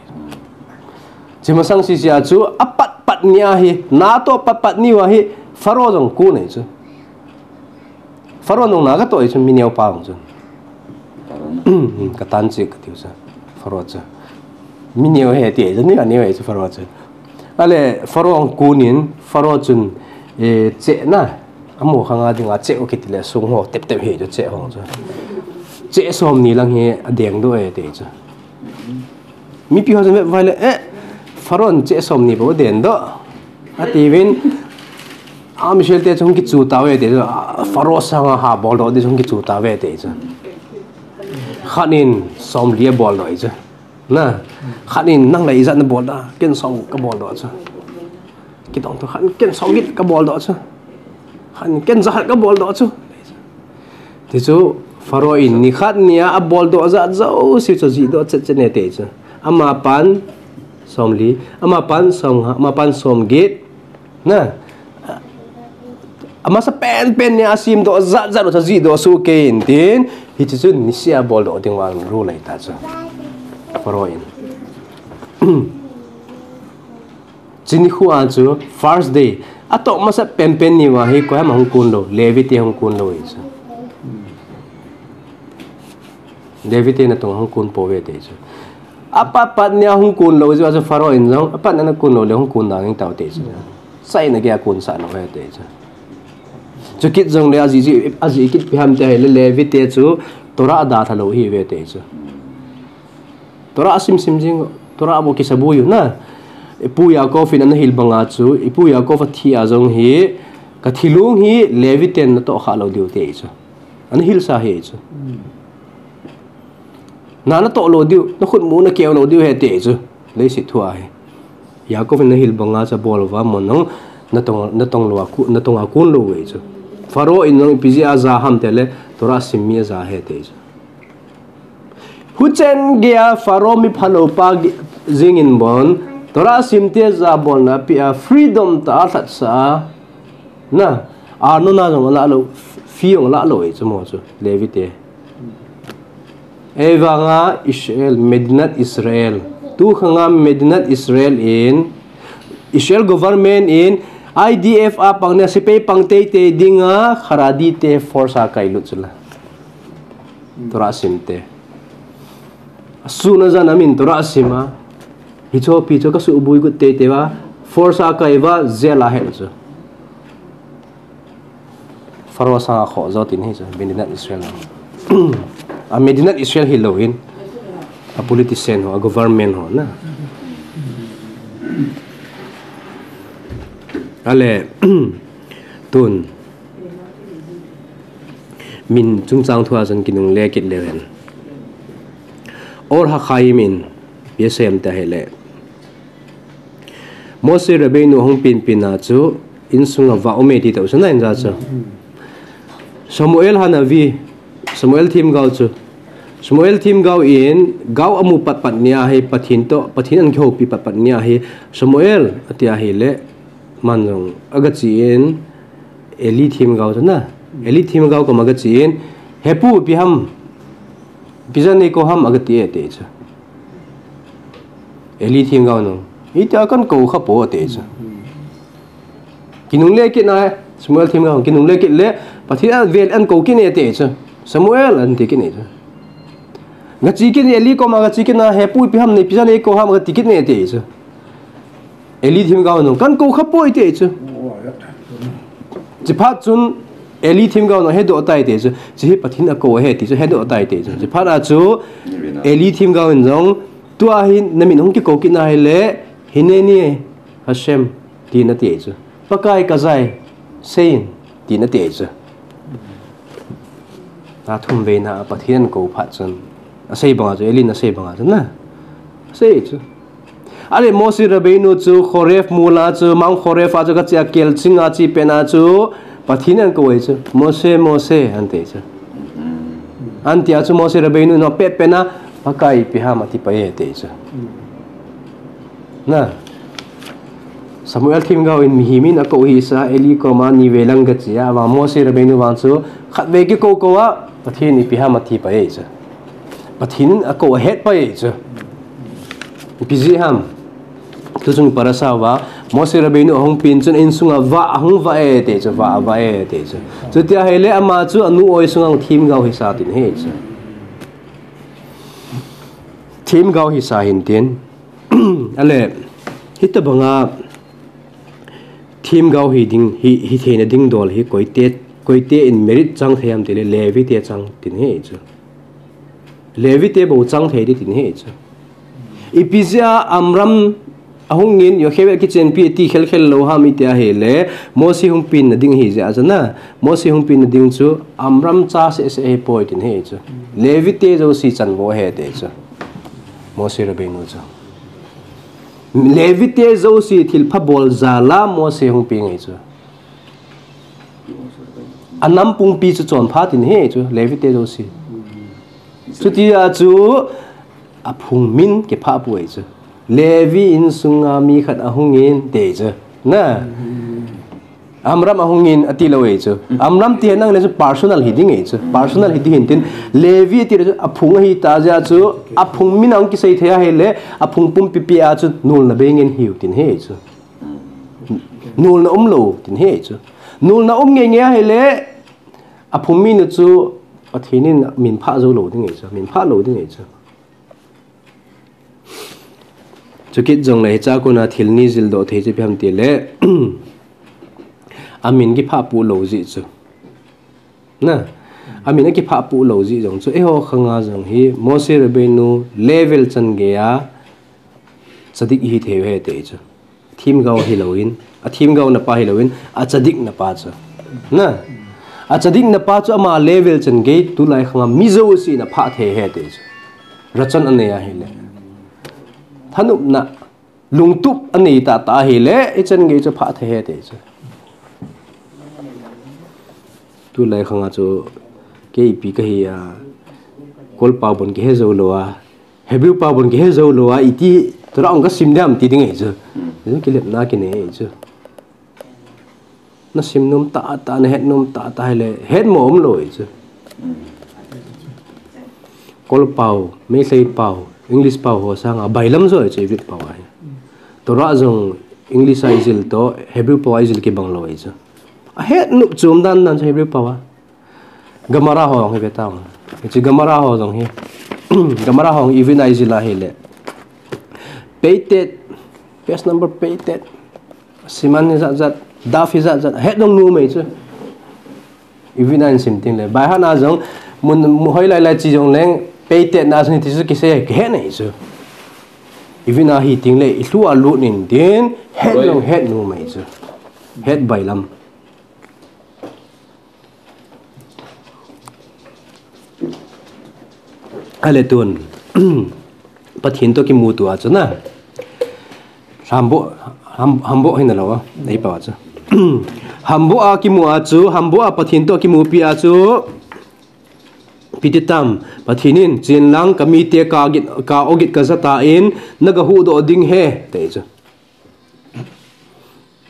Chumasang sese a chu, apat pat ni a hi, natoh pat pat ni uva hi, Pharaoh jong kon ahi chu. Pharaoh nung na katoh ahi chu, mi neo pa hung chu. Katan cheh kati u chu. Pharaoh chu. Mi neo ahi ti ahi chu, ni aneo ahi chu Pharaoh chu. Ale, Pharaoh hung kon in, Pharaoh chun, eh, cheh na. Amaho khang a dinga cheh u kiti le sung ho, tep tep ahi chu cheh ho chu. Cheh somni lang hi adeng doh e ati chu. Mipi ho chun vet vai le, eh, Pharaoh cheh somni bou adeng doh. Atiuvin, Am Israel te chu hung kichu tauve ati chu, ah, Pharaoh sanga ha boldoh ding chu hung kichu tauve ati chu. Khat in somli aboldoh ahi chu. Na, khat in nang le ijat nabol da, ken som kaboldoh chu. Kitong thu khat in ken somget kaboldoh chu. Khat in ken jakhat kaboldoh chu. Ti chu, Pharaoh in nikhat nia aboldoh jat jouse chu jihdoh chet chet ne ati chu. Amapan somli, amapan somnga, amapan somget. Na, Amasa penpen nia asemdoh jatjat u chu ajihdoh soh kei in tin, hiche chu niseh a boldoh ding vang rule ahi ta chu. Pharaoh in. Chuni khu a chu first day. Atoh masa penpen ni uva hi koiham ahung kun lou, Levi te ahung kun lou ahi chu. Levi te natong ahung kun pouve ati chu. Apatpat nia ahung kun lou jeh a chu Pharaoh in jong, apatpat nia nakun lou le hung kun ding tau ati chu. Saina gei a kunsah lou ahi ati chu. Chukit jongle ajih, ajih kit ipi ham tia ahile Levi te chu Torah dalha lou ahiuve ati chu. Torah simsim jing, Torah bou kisaboi u na. Ipu Yaakov in ana hil banga chu, ipu Yaakov athi a jong hi, kathilong hi Levi ten natoh kha lou diu ati chu. Ana hilsa ahi chu. Na, natoh lou diu, nakhutmu nakeu lou diu ahi ati chu. Leiset thu ahi. Yaakov in ana hil banga chu abol uva, Ammon nang natong, natong lou a ku, natong a kun lou ahi chu. Pharaoh in jong ipi jeh a aja ham tile, Torah sim mi aja ahi ati chu. Huchen gei a Pharaoh mi phalou pa jing in bon, Torah sim te jabolna apeh a freedom tah a alhatsah a. Na, Arnon a jong alah lou, fee jong alah lou ahi chu mo chu, Levi te. Ahivanga Israel, Medinat Israel. Tukhang a Medinat Israel in, Israel government in, I D F a pang nia sepai pang teitei dinga, Haredi te force a kailut chu la. Torah sim te. Asun ajan amin Torah sim a. Hicho pi chu kasuh bui got teitei uva. Force a kai uva, jail a he chu. Pharaoh sanga khoh jo tin ahi chu, Medinat Israel. A Medinat Israel hilou in. A politician ho, a government ho na. Ale, tun. Min chungchang thu a chun kinungle kit leu hen. Or HaChaim in, ipi asei em tia ahile. Moshe Rabbeinu ahung penpen a chu, insunga vah um e ti tah u chu na inja chu. Shemuel HaNavi, Shemuel themgao chu. Shemuel themgao in, gao amu patpat nia hi, Pathen toh, Pathen in ana kihoupi patpat nia hi, Shemuel, ati ahile, aman jong, aga che in, Eli themgao chu na. Eli themgao koma aga che in, He pu, ipi ham, ipi jeh a neikou ham aga ti e ati chu. Eli themgao nung. Hitia kana kou kha poi ati chu. Kinungle kit na, Shemuel themgao, kinungle kit le, Pathen in avel in akou kit e ati chu. Shemuel, ati kit e chu. Aga che kit e, Eli koma aga che kit na, He pu, ipi ham nei, ipi jeh a neikou ham aga ti kit e ati chu. Eli themgao nung, kana kou kha poi ati chu. Chuphat chun, Eli themgao nung hedoh tai ati chu. Hiche hi Pathen in akou ahi ti chu, hedoh tai ati chu. Chuphat a chu, Eli themgao in jong, tua hi namin hung kikou kit na ahile, Hineni Hashem, tin ati chu. Pakai kajai, seiyin, tin ati chu. Athum veina a Pathen in akou phat chun. Asei banga chu, Eli in asei banga chu na. Asei chu. Ale Moshe Rabbeinu chu Horeb mol a chu, Mount Horeb a chu aga che a, kelching a che pet na chu, Pathen in akou e chu. Moshe, Moshe, ati chu. Ati a chu Moshe Rabbeinu in apet pet na, Pakai ipi ham ati pai e ati chu. Na. Shemuel themgao in mihem in akou hisa, Eli koma nivei lang aga che a, ahivang Moshe Rabbeinu vang chu, khatvei kikou kou a, Pathen in ipi ham ati pai e chu. Pathen in akou ahet pai e chu. Ipi jeh ham. Tuchung parasha uva, Moshe Rabbeinu ahung pen chun insunga vah ahung vah e ati chu, vah avah e ati chu. Chuti ahile ama chu anu oi sunga themgao hisa tin ahi chu. Themgao hisa hin tin. Ale, hitobanga themgao hi ding, hi, hitheina ding dol hi koite, koite in merit chang thei ham tile Levi te chang tin ahi chu. Levi te bou chang thei ding tin ahi chu. Ipi jeh a Amram ahung in Yocheved kichenpi ati khelkhel lou ham iti ahile, Moshe hung penna ding ahi jeh a chu na, Moshe hung penna ding chu Amram cha seh seh ahipoi tin ahi chu. Levi te jouse chanvo ahi ati chu. Moshe Rabbeinu chu. Levi te jouse thilpha bol jal a Moshe hung peng ahi chu. Anam pumpi chu chonpha tin ahi chu, Levi te jouse. Chuti a chu, aphung min kiphah poi chu. Levi insunga mi khat ahung in ati chu. Na. Amram ahungin ati lou e chu. Amram ti henlang le chu personal hi ding e chu. Personal hi ding hintin Levi ti le chu aphung ahi ta jeh chu aphung min ahung kisei thei ahile aphung pumpi pi a chu nulna bei ngen hiu tin he chu. Nulna um lou tin he chu. Nulna um nge nge ahile aphung min chu Pathen in min pha jou lou ding e chu. Min pha lou ding e chu. Chukit jongle hicha kona thil ni jildoh thei chu ipi ham tile, amin kiphah puh lou jeh chu. Na, amin akiphah puh lou jeh jong chu, eiho khanga jong hi Moshe Rabbeinu level chan geiya tzadik ihi thei u ahi ti chu. Themgao hilouvin, athemgaona pa hilouvin, atzadik na pa chu. Na, atzadik na pa chu ama level chan gei tulai khanga mi jouse in aphah thei ahi ti chu. Rachan anei ahile, thanopna, lungtup anei tahtah ahile, ichan gei chu phah thei ahi ti chu. Tulai khanga chu kei ipi kahi a, Kol pao bon kihe jou lou a, Hebrew pao bon kihe jou lou a, iti Torah hung kasim diam ti ding ahi chu. Chu kilepna kinei ahi chu. Nasim nom tahtah, nahet nom tahtah ahile, hetmo um lou ahi chu. Kol pao, Meitei pao, English pao ho sanga bailam jo ahi chu Ivrit pao ahi. Torah jong English a ijil toh, Hebrew pao a ijil kibang lou ahi chu. Ahet nop chom dan dan chu Hebrew pao a. Gemara ho jong hi ve tao. Hiche Gemara ho jong hi. Gemara ho jong Ivrit a ijil ahile, peitet, page number peitet, siman hi jat jat, daf hi jat jat, het jong nom ahi chu. Ivrit a isim tengle. Baihan a jong, mun, mun hoilai lai che jongleng, peitet na jong hiti chu kisei, kihet ahi chu. Ivrit a hi tengle, ilhu a lut intin, het jong het nom ahi chu. Het bailam. Ahile tun, Pathen toh kimuto a chu na. Hambuh, ham-, hambuh hi nalou a, eipao a chu. Hambuh a kimu a chu, hambuh a Pathen toh kimupi a chu, ipi ti tam, Pathen in, chenlang kamite ka git, ka ogit kaja tan, nagahuhdoh ding ahi, ti chu.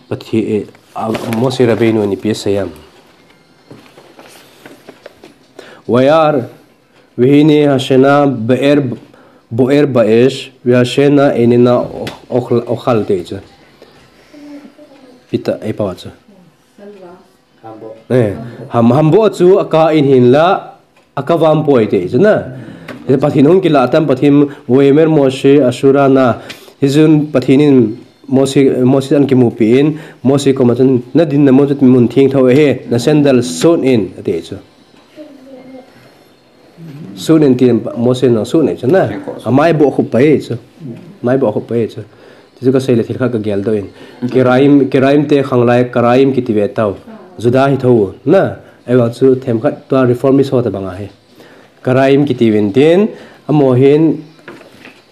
Pathe-, eh, a, Moshe Rabbeinu in ipi asei em. Vayar, vehine hashena be'er, bo'er ba'esh, vehashena einena och-, och-, ochal ti chu. Ipi ti, eipao chu. Eh, ham, hambuh chu akah in hinla, akah vam poi ti chu na. Pathen hung kilah tan Pathen, Vayomer Moshe Ashura na. Hichun Pathen in Moshe, Moshe an kimupi in, Moshe koma chun, nadinna mun chu mun thengtho ahi, nasandal sot in, ati chu. Sot in tin Moshe in sot in chu na. Amai bohkhup pai chu. Mai bohkhup pai chu. Tichu kasei le thil khat kageldoh in. Karaim, Karaim te khanglai, Karaim kiti ve tao. Juda hi tho na. Ahivang chu themkhat tua reformist ho tabang ahi. Karaim kiti uvin tin, amaho hin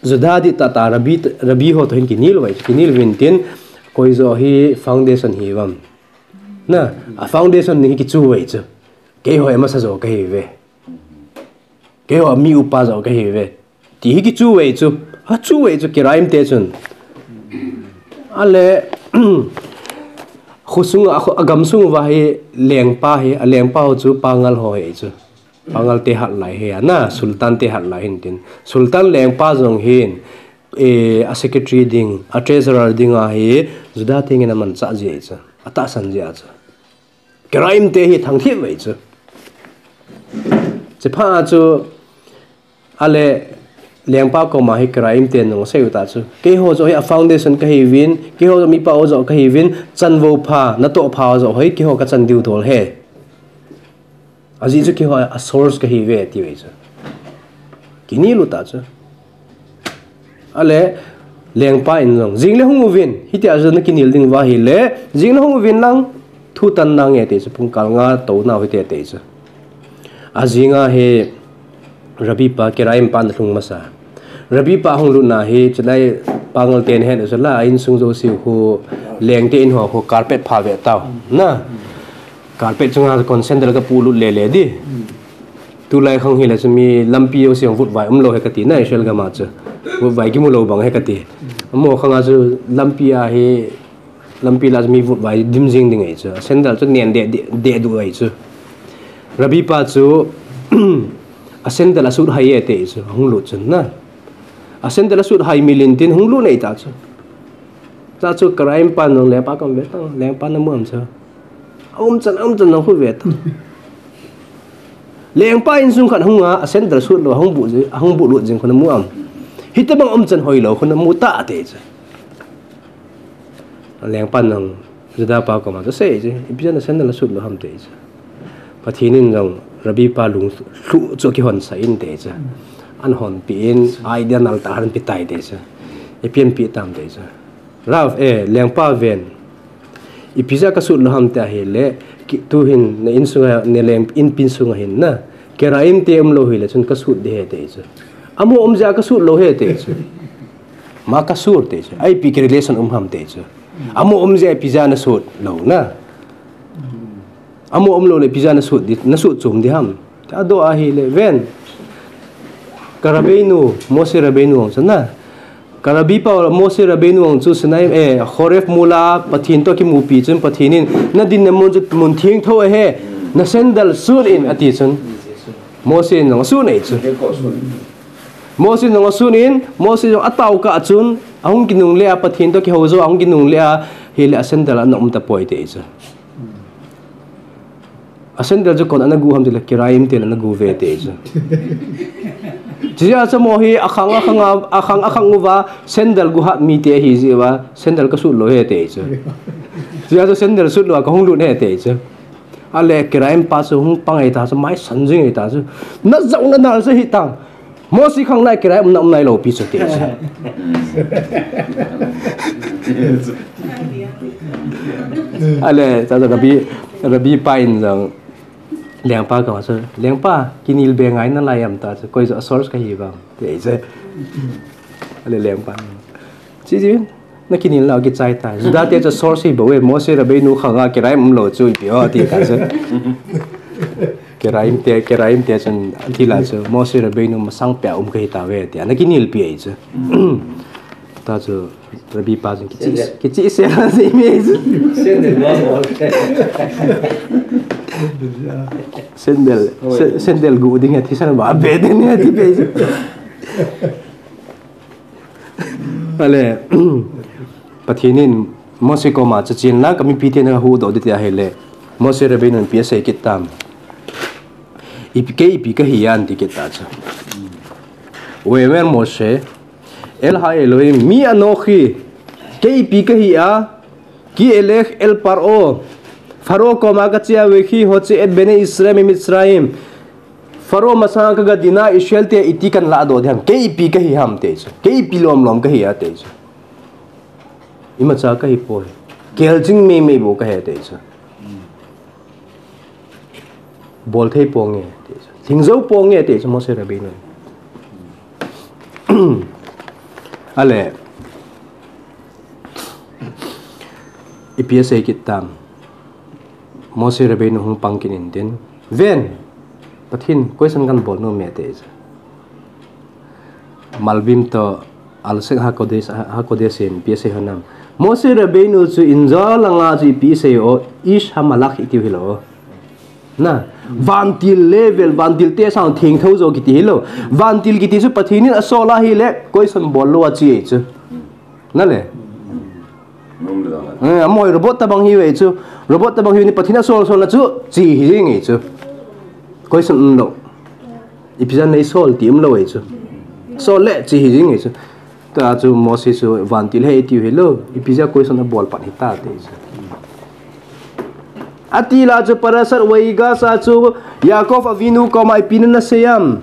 Juda dihtah tah rabbi, rabbi ho toh hin kinel uve, kinel uvin tin, koi joh hi foundation hi uvam. Na, a foundation hi kichu uve chu. Keiho amasa joh kahi uve. Keiho mi upa joh kahi uve. Ti hi kichu uve chu. Achu uve chu Karaim te chun. Ahile, khosung, a kho, agam sung uva hi lengpa hi, alengpa ho chu Pangal ho ahi chu. Pangal te hat lai hi, ana, Sultan te hat lai hin tin. Sultan lengpa jong hin, eh, a secretary ding, a treasurer ding ahi, Juda te ngen amanchah ji ahi chu. Atahsan ji ahi chu. Karaim te hi thangthip uve chu. Chuphat chu, ahile, lengpa koma hi Karaim ten jong asei u ta chu. Keiho joh hi a foundation kahi uvin, keiho joh mipa ho joh kahi uvin, chanvo pha, natoh pha joh hi keiho kachan diu dol ahi. Ajeh chu keiho a source kahi uve, ati uve chu. Kinel u ta chu. Ahile, lengpa in jong, jing le hung uvin, hitia chu nakinel ding uva ahile, jing le hung uvin lang, thu tan nange ti chu, pungkal nga tou nau hite ti chu. Ajing a hi, Rabbi pa, Karaim pa ana lhung masa. Rabbi pa hung lut na hi, chulai Pangal ten ahet u chu la, a insung jouse khu, leng te in ho khu, carpet pha ve tao. Na, carpet chunga kon sandal kapu lut lele di. Tulai khang hi la chu mi lampi jouse jong vutvai umlou ahi kati na, Israel gam a chu. Vutvai kimu lou bang ahi kati. Amaho khang a chu lampi a hi, Lampi lah mi vut vai dim jing ding ahi chu. A sandal chu nen deh, deh, deh duh ahi chu. Rabbi pa chu a sandal a sut hai e ti chu. Hung lut chun na. A sandal a sut hai mil in tin hung lut nei ta chu. Ta chu Karaim pan jong lengpa koma ve tang, lengpa na mu am chu. A um chan, a um chan jong khu ve tang. Lengpa insung khat hung a, a sandal sut lou, hung bu, hung bu lut jing khu na mu am. Hitobang um chan hoi lou khu na mu ta ti chu. Lengpan jong Juda pa koma chu asei chu, ipi jeh a na sandal a sut lou ham ti chu. Pathen in jong Rabbi pa lung lhu chu kihon sah in ti chu. An hon pi in, idea nal tah a an pi tai ti chu. Ipi an pi tam ti chu. Rav, eh, lengpa ven. Ipi jeh a ka sut lou ham ti ahile, ki, tu hin na insunga, na leng, inpi sunga hin na. Karaim te um lou hile chun ka sut ding ahi ti chu. Amaho um jeh a ka sut lou ahi ti chu. Ma kasur ti chu. Ipi ki relation um ham ti chu. Amaho um jeh a ipi jeh a na sut lou na. Amaho um lou le ipi jeh a na sut ding, na sut chom ding ham. Adoh ahile ven. Ka Rabbeinu, Moshe Rabbeinu ang chu na. Ka Rabbi pa Moshe Rabbeinu ang chu Sinai, eh, Horeb mol a Pathen toh kimupi chun Pathen in na dinna mun chu mun thengtho ahi. Na sandal sut in ati chun. Moshe in jong asut nei chu. Moshe in jong asut in, Moshe jong atao kah chun, ahung kinungle a, Pathen toh kihou jou, ahung kinungle a, hile a sandal ana um tapoi ti chu. A sandal chu koin ana gu ham tile, Karaim te ana gu ve ti chu. Chujeh a chu amaho hi akhang akhang a, akhang akhang uva, sandal gu hat mi te ahi jeh uva, sandal ka sut lou ahi ti chu. Chujeh a chu sandal sut lou a ka hung lut ahi ti chu. Ale Karaim pa chu hung pang ahi ta chu, mai san jing ahi ta chu. Na jaona nal chu hi tang. Moshe khang nai Karaim umna um nailou pi chu ti chu. Ale, ta chu Rabbi, Rabbi pa in jong lengpa koma chu, lengpa, kinel be ngai nalai am ti chu, koi chu a source kahi vang, ti chu. Ale lengpa. Chi chi, na kinel nau kichai tai. Juda te chu source hi bou e, Moshe Rabbeinu khang a Karaim um lou chu ipi o ti ta chu. Karaim te, Karaim te chun ati la chu, Moshe Rabbeinu masang peh a um kahi tauve ti. Na kinelpi ahi chu. Ta chu, Rabbi pa chun kichi, kichi se la si mi ahi chu. Sandal, se-, sandal gu ding ahi, thisan ba be ding ahi ti pe chu. Ale, Pathen in Moshe koma chu chen lang ka mipi te na huhdoh ding ti ahile, Moshe Rabbeinu in ipi asei kit tam. Ipi kei ipi kahi a ati kit ta chu. ויאמר משה אל האלהים מי אנכי, kei ipi kahi a, כי אלך אל פרעה, Pharaoh koma kache a וכי הוציא את בני ישראל ממצרים, Pharaoh masanga kaga dinna Israel te iti kahin ladoh ding ham, kei ipi kahi ham ti chu. Kei ipi lom lom kahi a ti chu. Imacha kahi poi. Kelching mei mei bou kahi ti chu. Bol thei ponge ti chu. Thing jou ponge ti chu Moshe Rabbeinu. Ale. Ipi asei kit tam. Moshe Rabbeinu hung pang kit in tin. Ven. Pathen, question kahin bol nom e ti chu. Malbim toh Alshich HaKodesh, HaKodesh in ipi asei ham. Moshe Rabbeinu chu injal anga chu ipi asei o, איש המלאך itiu hilou. Na, vantil level, vantil te sang thengtho jo kiti hilou. Vantil kiti chu Pathen in asol ahile, question bol lou a che chu. Na le. Eh, amaho hi robot tabang hiuve chu. Robot tabang hiu ni Pathen in asol sol na chu che hi jing e chu. Question umlou. Ipi jeh a nei sol ti umlou e chu. Sol le che hi jing e chu. Ta chu Moshe chu vantil ahi tiu hilou. Ipi jeh a question abol pan hita ti chu. Ati la chu פרשת ויגש a chu Yaakov Avinu koma ipi na sei am.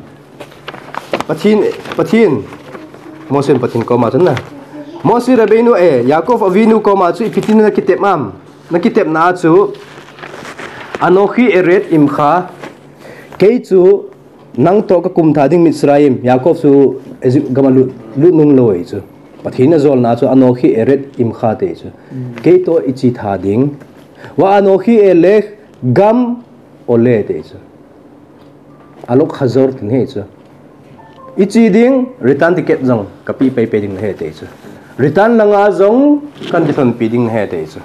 Pathen, Pathen. Moshe Pathen koma chu na. Moshe Rabbeinu e, Yaakov Avinu koma chu ipi tin na kitep am. Na kitepna chu, אנכי ארד עמך, kei chu nang toh kakum tha ding Mitzrayim, Yaakov chu Egypt gam a lut, lut nung lou e chu. Pathen in ajolna chu, אנכי ארד עמך ti chu. Kei toh iche tha ding. ואנכי אלך גם עולה ti chu. הלוך חזור ti ahi chu. Iche ding, return ticket jong kapeh pei pei ding ahi ti chu. Return langa jong kan kilhonpi ding ahi ati chu.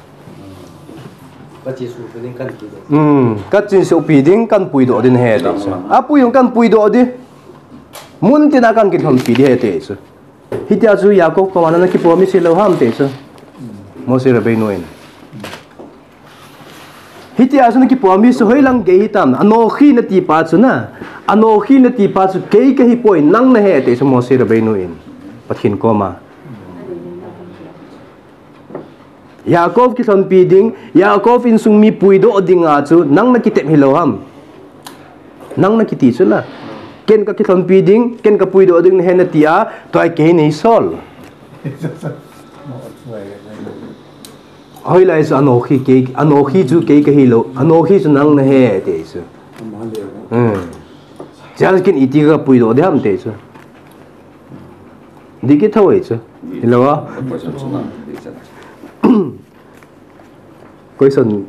Ka chin suhpi ding, kan puidoh. Hmm, ka chin suhpi ding, kan puidoh ding ahi ati chu. Apui jong kan puidoh ding. Mun tina kan kilhonpi ding ahi ati chu. Hitia chu Yaakov koma na kipromise lou ham ati chu. Moshe Rabbeinu in. Hitia chu na kipromise hoilang gei hitam. Anochi nati pa chu na. Anochi nati pa chu kei kahi poi, nang nahi ati chu Moshe Rabbeinu in. Pathen koma. Yaakov kilhonpi ding, Yaakov insung mi puidoh dinga chu nang na kitep hilou ham. Nang na kiti chu la. Ken ka kilhonpi ding, ken ka puidoh ding nahi nati a, tua kei nei sol. Hoilai chu anochi kei, anochi chu kei kahi lou, anochi chu nang nahi ati chu. Hmm. Chance ken iti ka puidoh ding ham ati chu. Dih kit thou ahi chu. Hilou a. Question,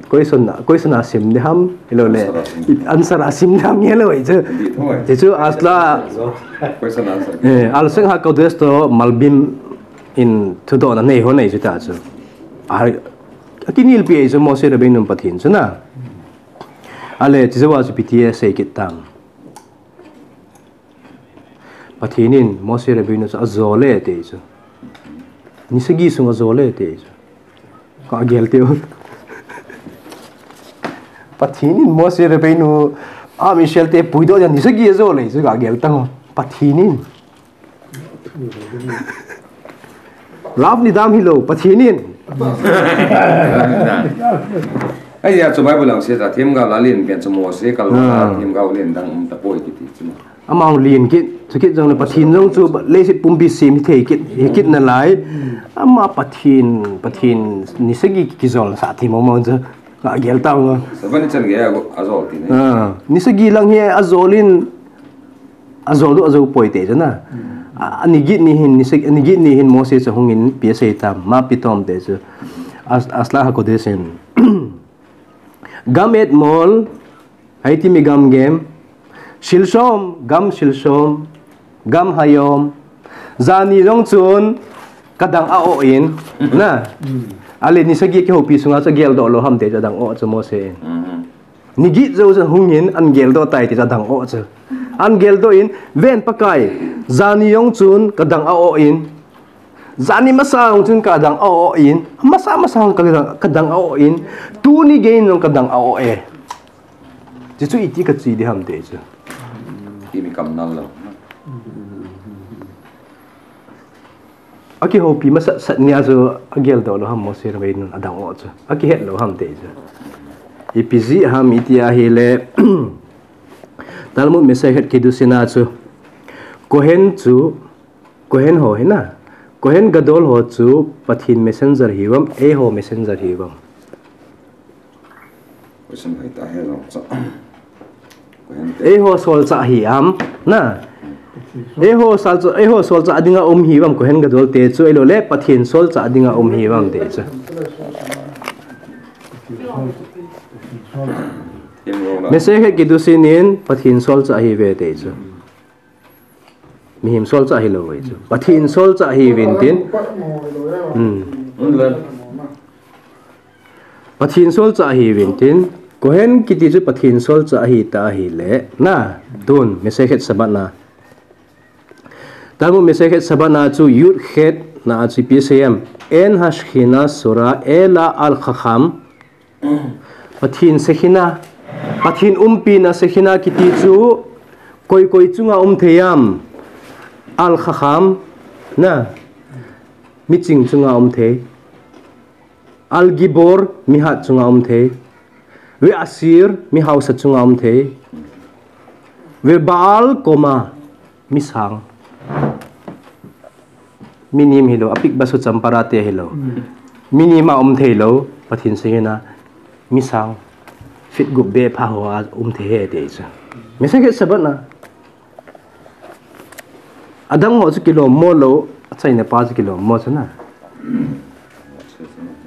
question a sim ding ham. Hilou le. Answer a sim ding ham nge lou ahi chu. Hichu asla. Question answer. Eh, Al Shon HaKodesh toh Malbim in thudohna nei ho nei chu ta chu. A, akinelpi ahi chu Moshe Rabbeinu Pathen chu na. Ale, chu jeh a chu P T A sei kit tang. Pathen in Moshe Rabbeinu chu ajol e ati chu. Ni sagi sung ajol e ati chu. Ka gel teu. Pathen in Moshe Rabbeinu, Am Israel te puidoh dia ni sagi ajol e chu ka gel tang. Pathen in. Love ni dam hilou, Pathen in. Ahi a chu Bible lang se ta, themgao la len pen chu Moshe kal a, themgao len dang um tapoi kiti chu. Amau len kit, chu kit jong le Pathen jong chu leiset pumpi sem hi thei kit, hi kit nalai. Ama Pathen, Pathen ni sagi kijol sah thei mo mo chu. Ka gel tang. Seven chan ge a, ajol ti ne. Ah, ni sagi lang hi ajol in, ajol doh ajou poi ati chu na. A, ani get ni hin, ni sagi, ani get ni hin Moshe chu hung in ipi asei tam, מה פתאום ati chu. As, Asla HaKodesh in. גם אתמול הייתי מגמגם, שלשום, גם שלשום, גם היום, jani jong chun ka dang a-oh in, na. Ale ni sagi kihoupi sunga chu geldoh lou ham ati chu adang oh chu Moshe in. Ni get jou chun hung in an geldoh tai ati chu adang oh chu. An geldoh in, ven Pakai, jani jong chun ka dang a-oh in. Jani masa jong chun ka dang a-oh in. Masa masa jong ka dang, ka dang a-oh in. Tuni gei in jong ka dang a-oh e. Chuchu iti kache ding ham ati chu. Imi kam nal lou. Akihoupi masat sat nia chu ageldoh lou ham Moshe Rabbeinu in adang oh chu. Akihet lou ham ati chu. Ipi jeh ham iti ahile Talmud Masechet Kiddushin a chu. Kohen chu, Kohen ho hi na. Kohen Gadol ho chu Pathen messenger hiuvem, eiho messenger hiuvem. Question hoi ta he jong cha. Eiho solchah hi am, na. Eiho solchah, eiho solchah dinga um hiuvem Kohen Gadol te chu ahilou le Pathen solchah dinga um hiuvem ati chu. Masechet Kiddushin in Pathen solchah hiuve ati chu. Mihem solchah hilou ve chu. Pathen solchah hiuvin tin. Hmm. Pathen solchah hiuvin tin. Kohen kiti chu Pathen solchah ahi ta ahile. Na, tun, Masechet Shabbat na. Talmud Masechet Shabbat na chu Yud Chet na chu ipi asei em. אין השכינה שורה אלא על חכם. Pathen Shekhinah, Pathen umpina Shekhinah kiti chu koi koi chunga um thei am? Al Chacham, na, miching chunga um thei. Al Gibor, mihat chunga um thei. Ve Asir, mihaosa chunga um thei. Ve Baal Koma, misang. Minim hilou, apik basu champara te hilou. Minim a um thei lou, Pathen Shekhinah, misang. Feet gup beh pha ho a um thei ahi ti chu. Masechet Shabbat na. Adang ho chu kilom mo lou, achaina pa chu kilom mo chu na.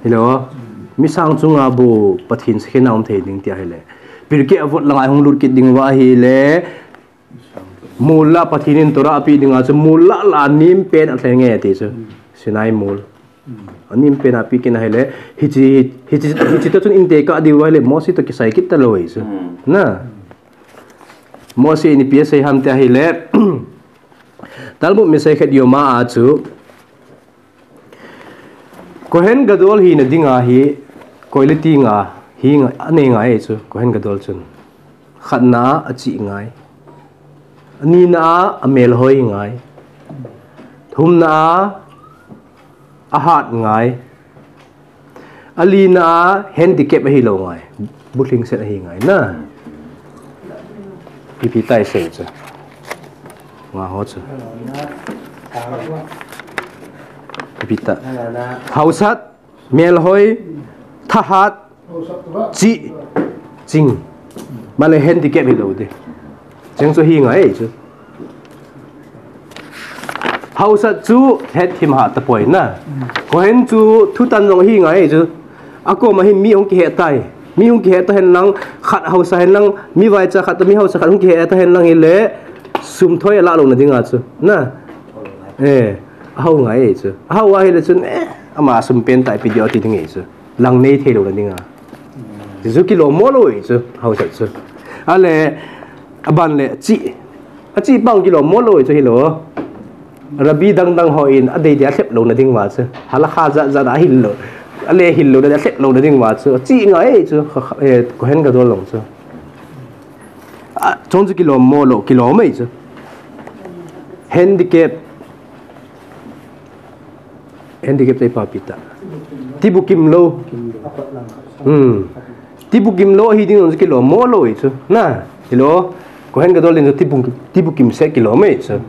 Hilou, misang chunga bou Pathen Shekhinah um thei ding ti ahile. Pirkei Avot langa hung lut kit ding uva ahile. Mol la Pathen in Torah apeh dinga chu mol la la nem pen alheng e ti chu. Sinai mol. Anim pen a pi kit na ahile, hiche, hiche, hiche toh chun inte kah diu ahile, Mose toh kisai kit talou ahi chu. Na. Mose in ipi asei ham ti ahile, Talmud mi seikhet yom a chu, Kohen Gadol hina dinga hi, koi le ti nga, hi nga, anei ngai chu, Kohen Gadol chun. Khatna a achih ngai. Anina a amelhoi ngai. Thumna a ahat ngai. Alina a handicap ahilou ngai. Buthing set ahi ngai na. Ipi tai sei chu. Nga ho chu. Ipi ta. Haosat, melhoi, thahat, chih, ching. Male handicap hilou de. Cheng chu hi ngai chu. Haosat chu het thim ha tapoi na. Kohen chu thutan jong hi ngai chu. Akoma hin mi hung kihe tai. Mi hung kihe ta hen lang, khat haosa hen lang, mi vaicha khat toh mi haosa khat hung kihe ta hen lang hile, sum thoi ala louna dinga chu. Na. Eh, ahao ngai chu. Ahao ahile chun, eh, ama sum pen tai pi di ati ding ahi chu. Lang nei thei louna dinga. Chu chu kilom mo lou ahi chu, haosat chu. Ale, aban le, chih. Achih pang kilom mo lou ahi chu hilou. Rabbi dang dang ho in adei dia lhep louna ding uva chu. Halakha jat jat a hil lou. Ale hil louna dia lhep louna ding uva chu. Chih ngai ahi chu, kha, kha, eh, Kohen Gadol long chu. A, chong chu kilom mo lou, kilom ahi chu. Handicap. Handicap te ipi pi ta. Tibukim lou. Hmm. Tibukim lou hi ding chu kilom mo lou ahi chu. Na, hilou. Kohen Gadol ding chu tibu-, tibukim se kilom ahi chu.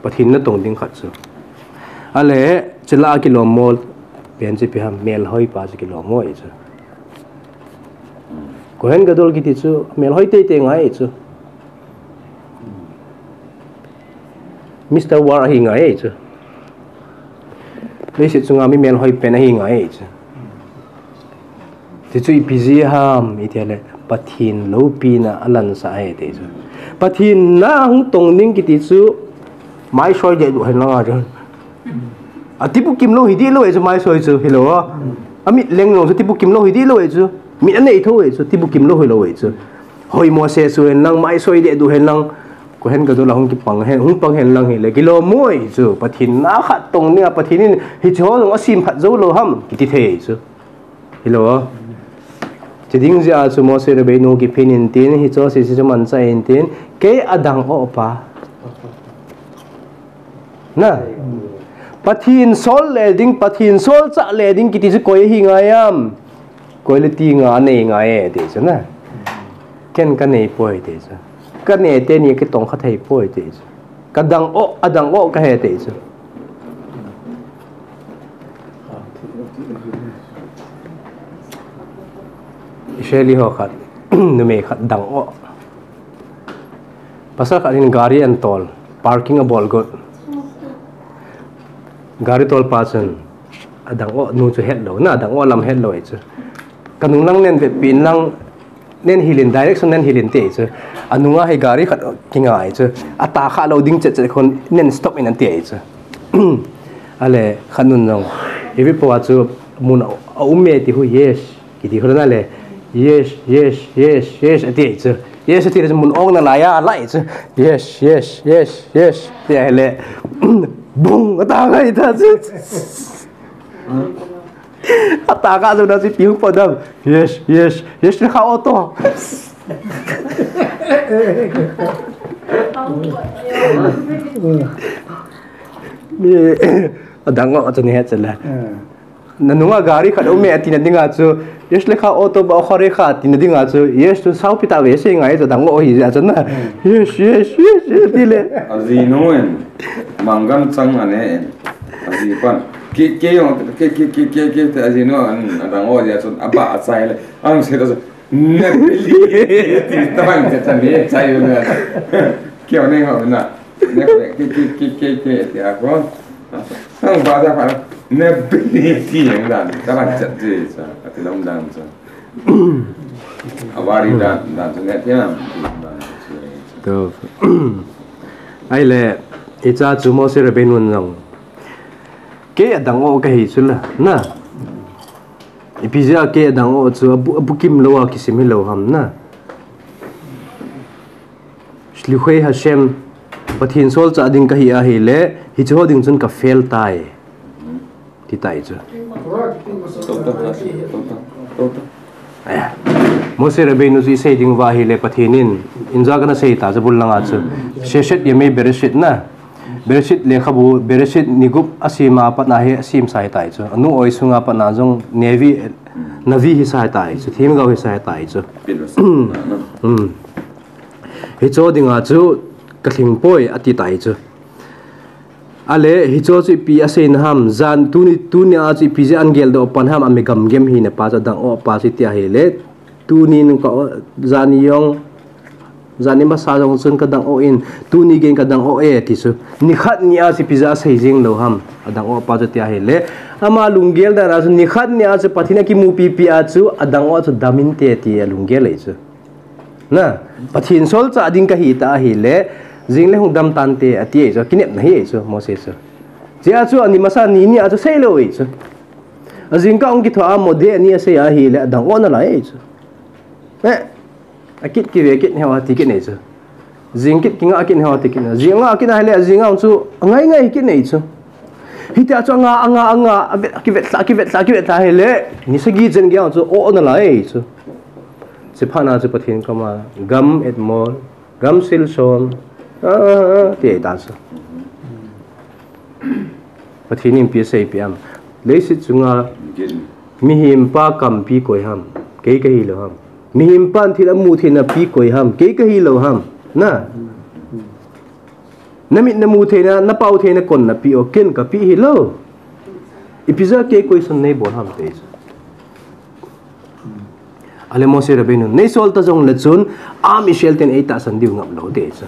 Pathen natong ding khat chu. Ale, chule kilom mo pen chu ipi ham, melhoi pa chu kilom mo ahi chu. Kohen Gadol kiti chu, melhoi teitei ngai ahi chu. Mister War ahi ngai ahi chu. Leiset chunga mi melhoi pen ahi ngai ahi chu. Ti chu ipi jeh ham, iti le, Pathen loupina alansah ahi ti chu. Pathen na hung tong ding kiti chu, maisoi dehduh hen lang ahi chu. A tibukim lou hi dih lou ahi chu, maisoi chu, hilou a. Amit leng lou chu tibukim lou hi dih lou ahi chu. Mit anei tho ahi chu, tibukim lou hilou ahi chu. Hoi Mose chu hen lang, maisoi dehduh hen lang, Kohen Gadol a hung kipang hen, hung pang hen lang hile, kilom mo ahi chu, Pathen na khat tong dinga, Pathen in hiche ho jong asem phat jou lou ham, kiti thei ahi chu. Hilou. Chiding jeh a chu Moshe Rabbeinu kiphin intin, hiche ho sese chu manchah intin, kei adang o pa. Na. Pathen sol le ding, Pathen solchah le ding kiti chu koi ahi ngai am. Koi le ti nga nei ngai e ti chu na. Ken kanei poi ti chu. Kanei teni kitong kha thei poi ti chu. Kadang o, adang o kahe ti chu. Israeli ho khat, numei khat dang o. Pasal khat in gari ahin tol, parking abol got. Gari tolpa chun, adang o nu chu hetlou, na adang o lam hetlou ahi chu. Kanung lang nen vetpi in lang, nen hilin, direction nen hilin ti ahi chu. Anunga hi gari khat kinga ahi chu. Atah kha lou ding chet chet khun nen stop in ati ahi chu. Ale, khat nun jong. Ipi po a chu mun a, aum e ti hu, yes. Kiti khun ale. Yes, yes, yes, yes, ati ahi chu. Yes, ati le mun ong nalai a, lai chu. Yes, yes, yes, yes. Ti ahile. Bung, ata ngai ta chu. Atah kha jou na chu ipi hung po dam. Yes, yes, yes, le kha auto. Mi, adang o chu ni het chele. Nanunga gari khat um e tina dinga chu, yes le kha auto ba khore kha tina dinga chu, yes chu saupi ta ve se ngai chu adang o hi ja chu na. Yes, yes, yes, yes, ti le. Ajinu in, mangam chang ane in. Aji pan. Ke, ke jong, ke, ke, ke, ke, ke, te ajinu in, adang o ja chu, aba achai le. Ang se ta chu, Nepali, ti tabang cha cha ni, cha yu na. Kyo ne ho na. Nepali, ki, ki, ki, ki, ki, ti a ko. Ang ba da pa, Nepali, ti yang dan. Tabang cha ji cha, ati lom dan cha. Awari dan, dan cha ne ti na. To. Ahile, icha chu Moshe Rabbeinu jong. Kei adang o kahi chu la, na. Ipi jeh a kei adang o chu abu, abukim lou a kisim hilou ham na. Likhei Hashem, Pathen solchah ding kahi ahile, hiche ho ding chun ka fail tai. Ti tai chu. Eh, Moshe Rabbeinu chu isei ding uva ahile Pathen in, inja kana sei ta chu bul langa chu. Sheshet Yemei Bereshit na. Bereshit lekhabu, Bereshit nigup asem a pat na hi asem sa ahitai chu. Anu oi sunga pat na jong Nevi, Navi hisa ahitai chu. Themgao hisa ahitai chu. Hmm. Hicho dinga chu kalhing poi ati tai chu. Ale, hicho chu ipi aseina ham, jan tuni, tuni a chu ipi jeh a ageldoh pan ham, ami gamgem hina pa chu adang o pa chu iti ahile, tuni nung ka o, jani jong, jani masa jong chun kadang o in, tuni geiyin kadang o e ti chu. Nikhat ni a chu ipi jeh a asei jing lou ham, adang o pa chu iti ahile. Ama lunggel dan a chu nikhat ni a chu Pathen akimupi pi a chu adang o chu dam inte ti alunggel ahi chu. Na, Pathen solchah ding kahi ta ahile, jing le hung dam tante ati ahi chu, kinepna ahi chu, Moshe chu. Chea chu ani masa ni ni a chu seilou ahi chu. Ajingkah hung kithoa Mode ani asei ahile, adang o nalai ahi chu. Eh, akit kive kit heo ati kit nei chu. Jing kit kinga kit heo ati kit nei. Jing nga kit ahile, ajing a chu angai ngai kit nei chu. Hitia chu anga, anga, anga, avet, akivet lha, akivet lha, akivet lha ahile, ni sagi jen gei chu o nalai ahi chu. Chuphat na chu Pathen koma, gam etmol, gam silson, ah, ah, ah, ti ahi ta chu. Pathen in ipi asei pi am. Leiset chunga mihem pa kampi koi ham, kei kahi lou ham. Mihem pan thil amu theina pi koi ham, kei kahi lou ham. Na. Namit namu theina, napao theina kon napi o, ken kapi hilou. Ipi jeh a kei question nei bol ham ti chu. Ale Moshe Rabbeinu, nei sol ta jongle chun, am Israel ten eitahsan diu ngap lou ti chu.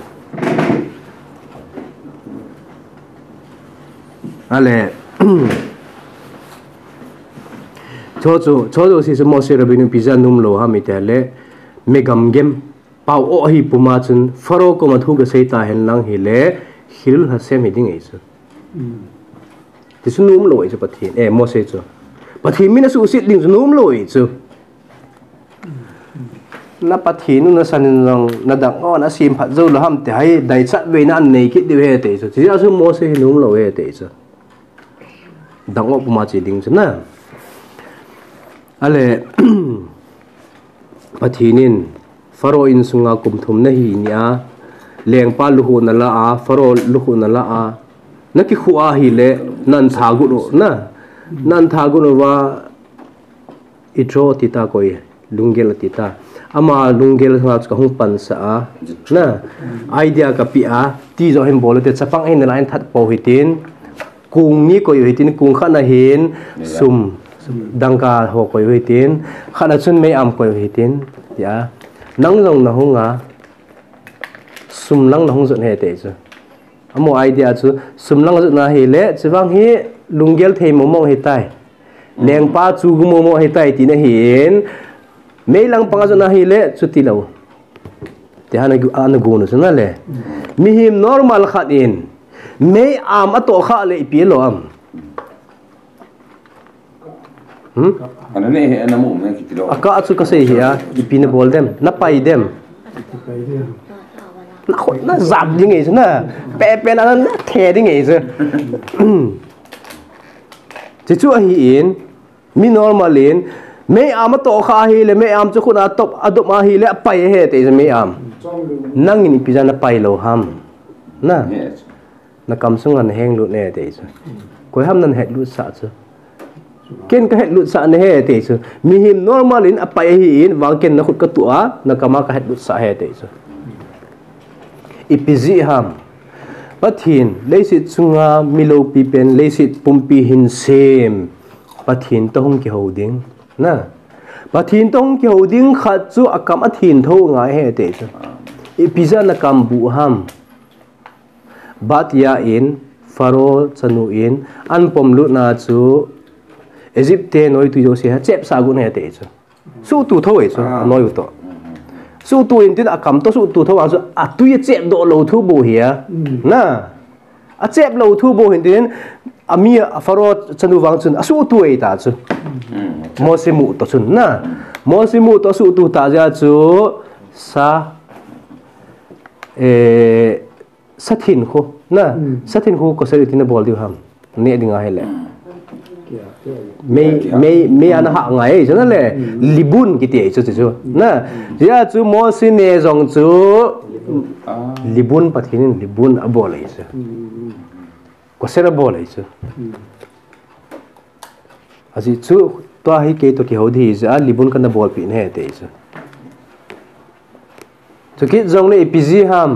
Ale, chu chu, chu chu si chu Moshe Rabbeinu ipi jeh a nom lou ham iti le, megamgem, pao o ahi puma chun, Pharaoh koma thu kasei ta hen lang hile, Chillul Hashem hi ding ahi chu. Ti chu nom lou ahi chu Pathen, eh, Moshe chu. Pathen min asuhset ding chu nom lou ahi chu. Na Pathen u nasan in jong, nadang o nasem phat jou lou ham ti hai, daichat veina anei kit diu ahi ti chu. Chujeh a chu Moshe hi nom lou ahi ti chu. Dang o puma che ding chu na. Ale, Pathen in, Pharaoh insunga kum thum nahi nia, lengpa lukhuh nala a, Pharaoh lukhuh nala a, nakikhuh ahile, nan tha got u, na, nan tha got uva, Yitro ati ta koi, lunggel ati ta. Ama lunggel nga chu kahung pansah a, na, idea kapeh a, ti jo hin bol u te, chapang hin nalai in that pou hitin, kong ni koi u hitin, kong khat na hin, sum, dangka ho koi u hitin, khat na chun mei-am koi u hitin, tia. Nang jong nahung a, sum lang nahung jot ahi ti chu. Amaho idea chu, sum lang jot na hile, chuvang hi lunggel thei momo ahitai. Lengpa chu gu momo ahitai tina hin, mei lang panga jot na hile, chuti lou. Ti hana gu, ana gu nu chu na le. Mihem normal khat in, mei-am atoh khah le ipi lou am. Hmm? Ana ne he ana mu me kiti lou. Akah chu kasei hi a, ipi nabol dem, napai dem. Nakhut najap ding ahi chu na, pepe na, nathe ding ahi chu. Chuchu ahin, mi normal in, mei-am atoh khah ahile, mei-am chu khut a atop, adop ahile, apai ahi ti chu mei-am. Nangin ipi jeh a napai lou ham. Na. Yes. Nakam sunga naheng lut ne ti chu. Koi ham nahet lut sah chu. Ken kahet lut sah nahi ti chu. Mihem normal in apai ahin, vang ken nakhut katuh a, nakam a kahet lut sah ahi ti chu. Ipi jeh ham. Pathen, leiset chunga mi loupi pen, leiset pumpi hin sem. Pathen toh hung kihou ding. Na. Pathen toh hung kihou ding khat chu akam athen tho ngai ahi ti chu. Ipi jeh a nakam buh ham. Batia in, Pharaoh chanu in, an pom lut na chu, Egypt te noi tui jouse hi achep sah got ahi ti chu. Suhtuh tho ahi chu, anoi u toh. Suhtuh in tin akam toh suhtuh tho a chu, atui achep doh lou thu bou hi a. Na. Achep lou thu bou hin tin, Ami a Pharaoh chanu vang chun asuhtu ei ta chu. Hmm. Mose mu to chun na. Mose mu to asuhtu ta jeh a chu sa, eh, sa thin khu na. Hmm. Sa thin khu kosel iti na bol diu ham. Ne ding ahile. Hmm. Mei, mei, mei ana ha ngai ei chu na le. Hmm. Libun kiti ei chu chu. Hmm. Na. Jeh a chu Mose ne jong chu. Ah. Libun Pathen in libun abol ei chu. Hmm. Kosel abol ei chu. Hmm. Ajeh chu tua hi kei to kihou ding hi jeh a libun kana bolpeh nahi ati chu. Chukit jongle ipi jeh ham.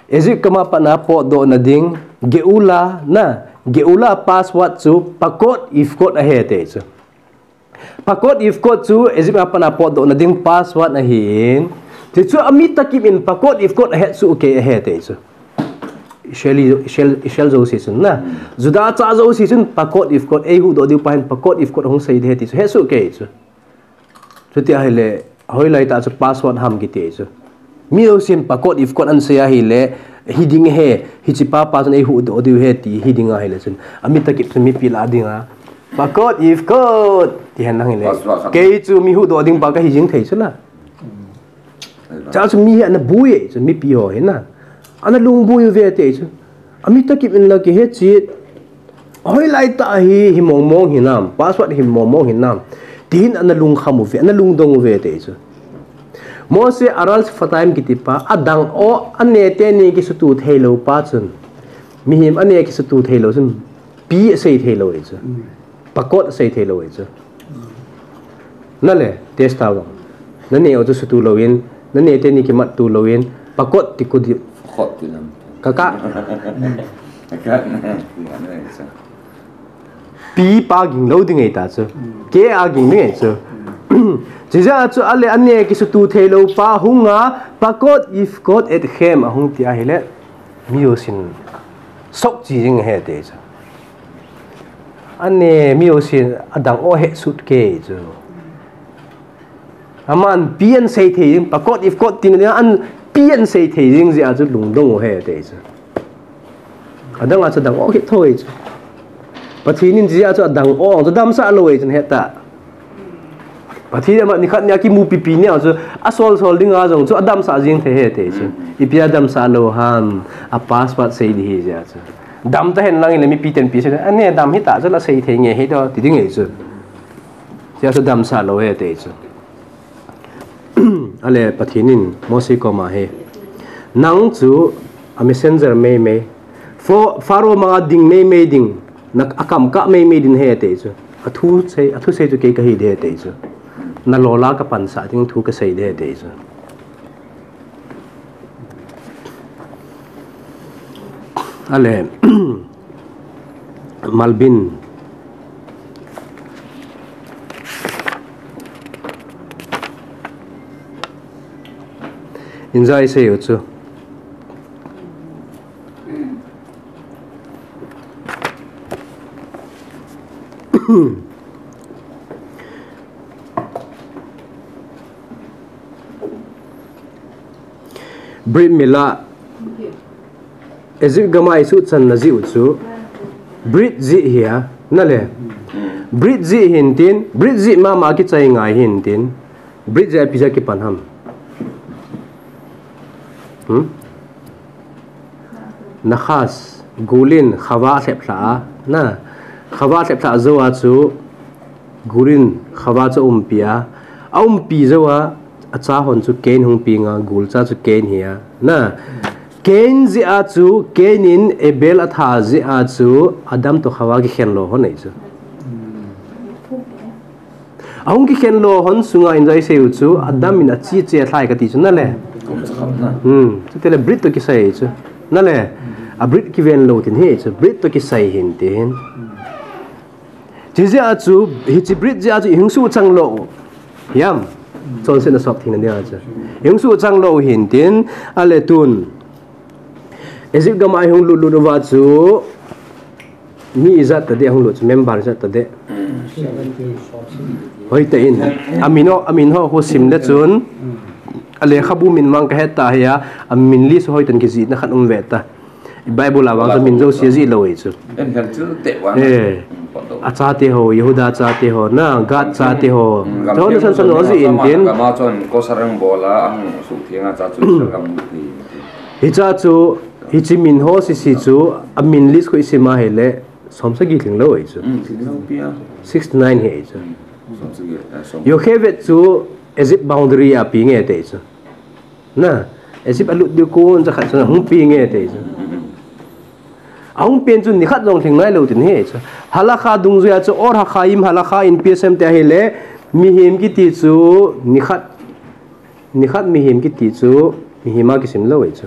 Egypt gam a pat a potdoh na ding, Geula na, Geula password chu Pakot Ifkot ahi ati chu. Pakot Ifkot chu Egypt a pat a potdoh na ding password ahin. Ti chu ami takip in Pakot Ifkot ahet soh kei ahi ati chu. Israel, Israel, Israel jouse chun na. Juda cha jouse chun Pakot Ifkot, eihuhdoh diu pa hin Pakot Ifkot ahung sei ding ahi ti chu. He soh kei chu. Chuti ahile, hoilai tah chu password ham kiti chu. Mi jousen Pakot Ifkot ana sei ahile, hiding ahi, hiche pa pa chun eihuhdoh diu ahi ti hiding ahile chun. Ami takip chun mipi lah dinga. Pakot Ifkot! Ti hen lang hile. Password khat. Kei chu mi huhdoh ding pa kahi jing thei chu la. Cha chu mi hi ana bui ei chu, mipi ho hi na. Ana lungbui uve ati chu. Ami takip in la kihe chit. Hoilai tah hi, hi mong mong hinam, password hi mong mong hinam. Tin ana lungkham uve, ana lungdong uve ati chu. Mose Aral Sefataim kiti pa, adang o, ane teni kisutu thei lou pa chun. Mihem ane kisutu thei lou chun. Pi asei thei lou ei chu. Hmm. Pakot asei thei lou ei chu. Na le, test ta vang. Nane o chu sutu louvin, nane teni kimattu louvin, Pakot ti kudi. Pakot ti lam. Kaka. Kaka. Pi pa ging lou ding ei ta chu. Hmm. Ke a ging ding ei chu. Hmm. Chijeh a chu ale ane kisutu thei lou pa hunga, Pakot Ifkot Etchem ahung ti ahile. Mi jousen sok chi jing ahi ati chu. Ane mi jousen adang o he sut kei chu. Aman pi ana sei thei jing, Pakot Ifkot tina ding a pi ana sei thei jing jeh a chu lungdong u ahi ati chu. Adang a chu dang o kit thou ei chu. Pathen in jeh a chu adang o chu damsah lou ei chu ahi ta. Pathen ama nikhat nia kimupipi nia chu asol sol dinga jong chu adamsah jing thei ahi ati chu. Hmm. Ipi a damsah lou ham, a password sei ding ahi jeh a chu. Dam ta hen lang hile mipi ten pi sei, ane dam hita chu la sei thei nge hi to, ti ding ei chu. Jeh a chu damsah lou ahi ati chu. Ale Pathen in Mose koma hi. Nang chu a messenger mei mei. Pho-, Pharaoh manga ding mei mei ding. Na, akam kah mei mei ding ahi ati chu. Athu sei, athu sei chu kei kahi ding ahi ati chu. Na lol a kapansah ding thu kasei ding ahi ati chu. Ale, Malbin. Injai sei u chu. Brit mila. Egypt gam a isuhchanna jeh u chu. Brit jeh hi a, na le. Brit jeh hin tin, Brit jeh mama kichai ngai hin tin. Brit jeh a ipi jeh a kipan ham. Hmm? Nakhas, gul in, khava lhep lha a, na. Khava lhep lha jou a chu, gul in, khava chu umpi a. Aumpi jou a, acha hon chu Cain hung peng a, gul cha chu Cain hi a, na. Cain jeh a chu, Cain in Abel atha jeh a chu, Adam to Khava kikhen lo hon ei chu. Ahung kikhen lo hon sunga injai sei u chu, Adam in achi che lhai kati chu na le. Hmm, chutile Brit to kisai chu. Na le, a Brit kiven lo tin hi chu, Brit to kisai hin tin. Chi jeh a chu, hiche Brit jeh a chu, ihung suhchang lo. Hiam, chonsetna sop thei na ding a chu. Ihung suhchang lo hin tin, ale tun. Egypt gam a ihung lut lut uva chu, mi ijat tadeh ahung lut chu, member ijat tadeh. Hoitah in, amin ho, amin ho khu sim le chun, alekhabu min mang kahet ta hi a, amin list hoitah in kijihna khat um ve ta. Bible a vang chu min jouse ajih lou ahi chu. Achate ho, Jehuda chate ho, na Gad chate ho. Chon san san ho ajih in tin. Hiche chu, hiche min ho sese chu, amin list khu isim a ahile, som sagi lhing lou ahi chu. Sixty nine hi ahi chu. Yocheved chu Egypt boundary a apeng e ti chu. Na, Egypt alut diu kon cha khat chun ahung peng e ti chu. Ahung pen chu nikhat jong lhing nailou tin ahi chu. Halakha dungjuia chu Or HaChaim Halakha in ipi asei em ti ahile, mihem kiti chu nikhat, nikhat mihem kiti chu mihem a kisim lou ahi chu.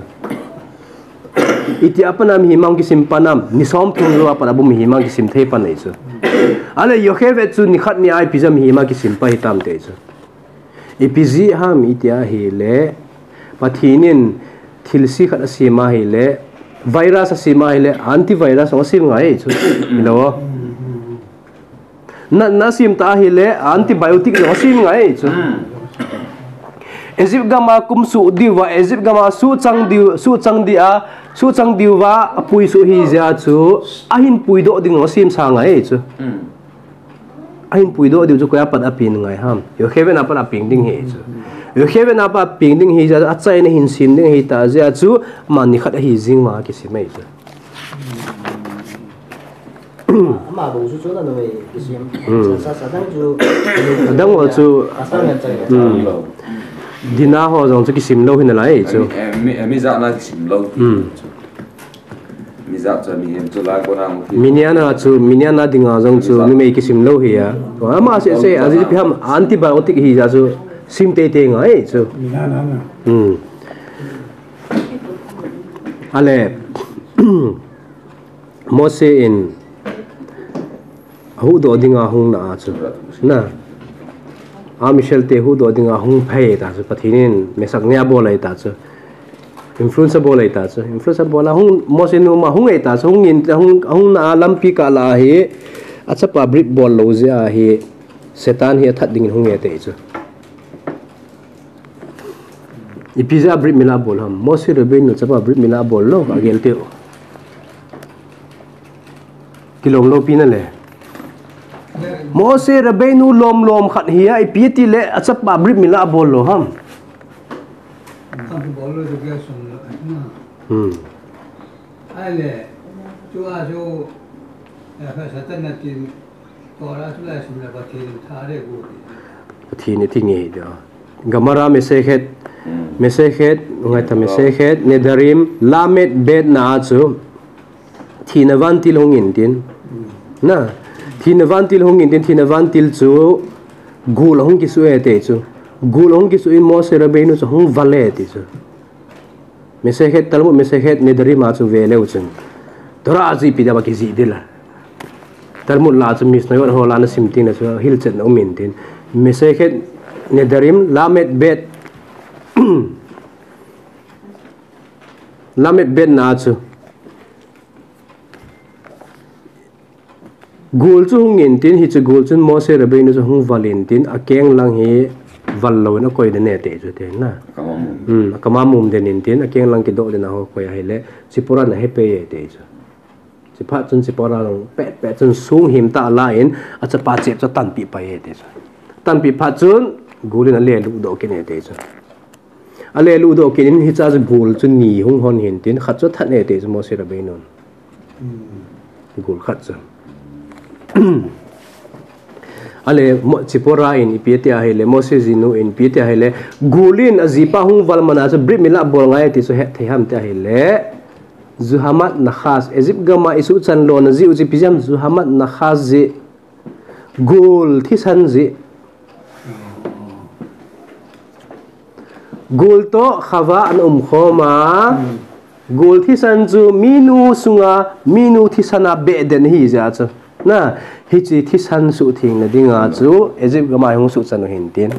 Itia pat a mihem a hung kisim pan ham, ni som thum jou a pat a bou mihem a kisim thei pan ahi chu. Ahile Yocheved chu nikhat nia ipi jeh a mihem a kisim pan hitam ti chu. Ipi jeh ham itia ahile, Pathen in thilse khat asem a ahile, virus asem a ahile, antivirus jong asem ngai chu. Hilou. Natna asem ta ahile, antibiotic jong asem ngai chu. Egypt gam a kum suh diuva, Egypt gam a suhchang diu, suhchang dia, suhchang diuva apui suh ahi jeh a chu, ahin puidoh ding jong asem sa ngai chu. Ahin puidoh diu chu koi a pat a peng ngai ham. Yocheved a pat a peng ding ahi chu. Yocheved a pat a peng ding ahi jeh a, achaina ahin sem ding ahitah jeh a chu, ama nikhat ahi jeng vang a kisim ahi chu. Ama bou chu chu na noi kisim. Sa, sa, sa dang chu. Adang ho chu. Asa ngan chai. Dina ho jong chu kisim lou hi nalai chu. Mi, mi, mi jat na kisim lou. Minyan a chu, minyan a dinga jong chu numei kisim lou ahi a. Ama sese, ajeh chu ipi ham, antibiotic ahi jeh a chu sim teitei ngai chu. Ahile, Mose in ahuhdoh dinga hung na a chu. Na. Ami Israel te huhdoh dinga hung phei ta chu. Pathen in Meshach ne abol ahi ta chu. Influence abol ahi ta chu. Influence abol a hung, Mose nom a hung ahi ta chu. Hung in, hung, hung na a lampi kah lah a hi. Achapa brit bol lou jeh a hi. Satan hi athat dingin hung e ti chu. Ipi jeh a brit mila abol ham. Moshe Rabbeinu chapa brit mila abol lou, agel teu. Kilom lou pi na le. Moshe Rabbeinu lom lom khat hi a, ipi ti le achapa brit mila abol lou ham. Abol lou chu kei sum lou na. Hmm. Ahile, chu a chu, eh, Satan na tin, Pathen i thi nge hi dia. Gemara Masechet, Masechet, ngai ta Masechet, Nedarim, Lamed Bet na a chu, thina vantil hung in tin. Na, thina vantil hung in tin, thina vantil chu, gul hung kisu e te chu. Gul hung kisu in Moshe Rabbeinu chu hung val e ti chu. Masechet, Talmud Masechet Nedarim a chu ve leu chun. Torah a chu ipi dia ba kijih ding la. Talmud la chu Mishnayot ho la na sim ting na chu hilchetna um in tin. Masechet Nedarim Lamed Bet. Lamed Bet na chu. Gul chu hung in tin, hiche gul chun Moshe Rabbeinu chu hung val in tin, akeng lang hi val lou in akoi den e te chu te na. Akam a mum. Hmm, akam a mum den in tin, akeng lang kidoh den a ho koi ahile, Tzipora na he pei e te chu. Chuphat chun Tzipora lang pet pet chun song him tah la in, achapa chep chu atanpeh pai e te chu. Atanpeh phat chun, gul in ale ludoh kit e te chu. Ale ludoh kit in hiche chu gul chu ni hung hon hin tin, khat chu athat e te chu Moshe Rabbeinu. Hmm. Gul khat chu. Ale Mo-, Tzipora in ipi ati ahile, Moshe jinu in ipi ati ahile, gul in ajipa hung val man a chu brit mila abol ngai ti chu het thei ham ti ahile, Zuhamat Nakhas, Egypt gam a isuhchan lona jeh u chu ipi jeh ham Zuhamat Nakhas jeh, gul thisan jeh. Gul toh Chava ana umkhom a. Hmm. Gul thisan chu minu sunga, minu thisan a beh den ahi jeh a chu. Na, hiche thisan suhtheng na dinga chu, Egypt gam a hung suhchan u hin tin.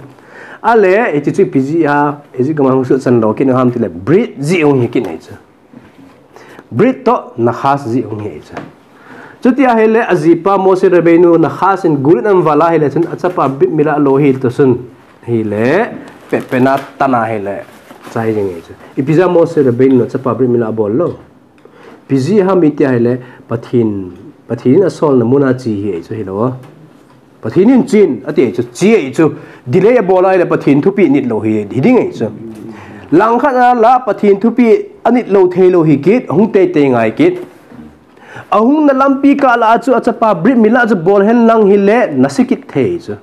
Ale, hiche chu ipi jeh a, Egypt gam a hung suhchan lou kit u ham ti le, brit jeh hung hi kit na chu. Brit toh Nakhas jeh hung hi chu. Chuti ahile ajipa Moshe Rabbeinu Nakhas in gul in aval ahile chun achapa brit mila lo hi toh chun hile pet pet na tan ahile chai jing hi chu. Ipi jeh a Moshe Rabbeinu achapa brit mila abol lou. Ipi jeh ham iti ahile, Pathen, Pathen in asolna mun a che ahi chu hilou. Pathen in chen, ati chu, che ahi chu. Delay abol ahile Pathen thupeh nit lou hi, hi ding ahi chu. Langkhat a la Pathen thupeh anit lou thei lou hi kit, hung teitei ngai kit. Ahungna lampi kah lah a chu achapa Brit Milah chu bol hen lang hile, nase kit thei chu.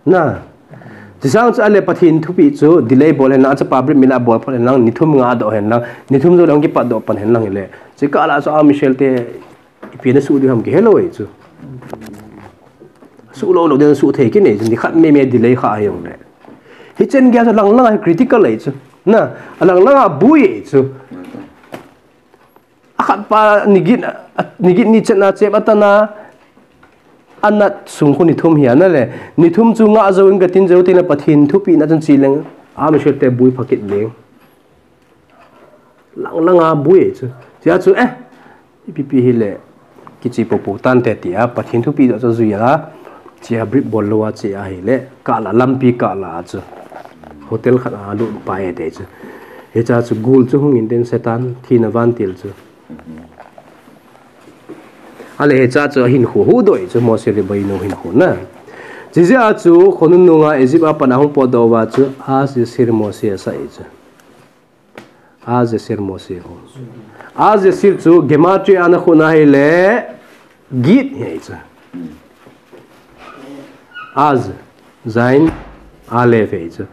Na. Chusang chu ahile Pathen thupeh chu delay bol hen lang, achapa Brit Milah bol phot hen lang, ni thum nga doh hen lang, ni thum jou le hung kipat doh pan hen lang hile. Chukah lah chu Am Israel te ipi nasuh diu ham kihe lou ahi chu. Suh lou lou ding suh thei kit ahi chu, ni khat mei mei delay kha hijongle. Hichen gei a chu lang lang a hi critical ahi chu. Na, alang lang a bui ahi chu. Akhat pa ni get, ni get ni chetna chep atan a, anat sung khu ni thum hi ana le. Ni thum chu nga jou in gatin jou tin a Pathen thupeh na chun che leng, Am Israel te bui pha kit leng. Lang lang a bui chu. Tia chu, eh, ipi pi hile, kiche popo tante tia, Pathen thupeh joh chu jui a, che a Brit bol lou a che ahile, kah lah, lampi kah lah a chu. Hotel khat a lut pai e te chu. Hicha chu gul chu hung in tin Satan, thina vantil chu. Ahile hicha chu ahinkho huhdoh ahi chu, Moshe Rabbeinu hinkho na. Chujeh a chu khonung nunga Egypt a pat a hung potdoh uva chu, Az Yashir Moshe asah ahi chu. Az Yashir Moshe ho. Az Yashir chu gematria a ana khun ahile, Git ahi chu. Az, Zain, Aleph ahi chu.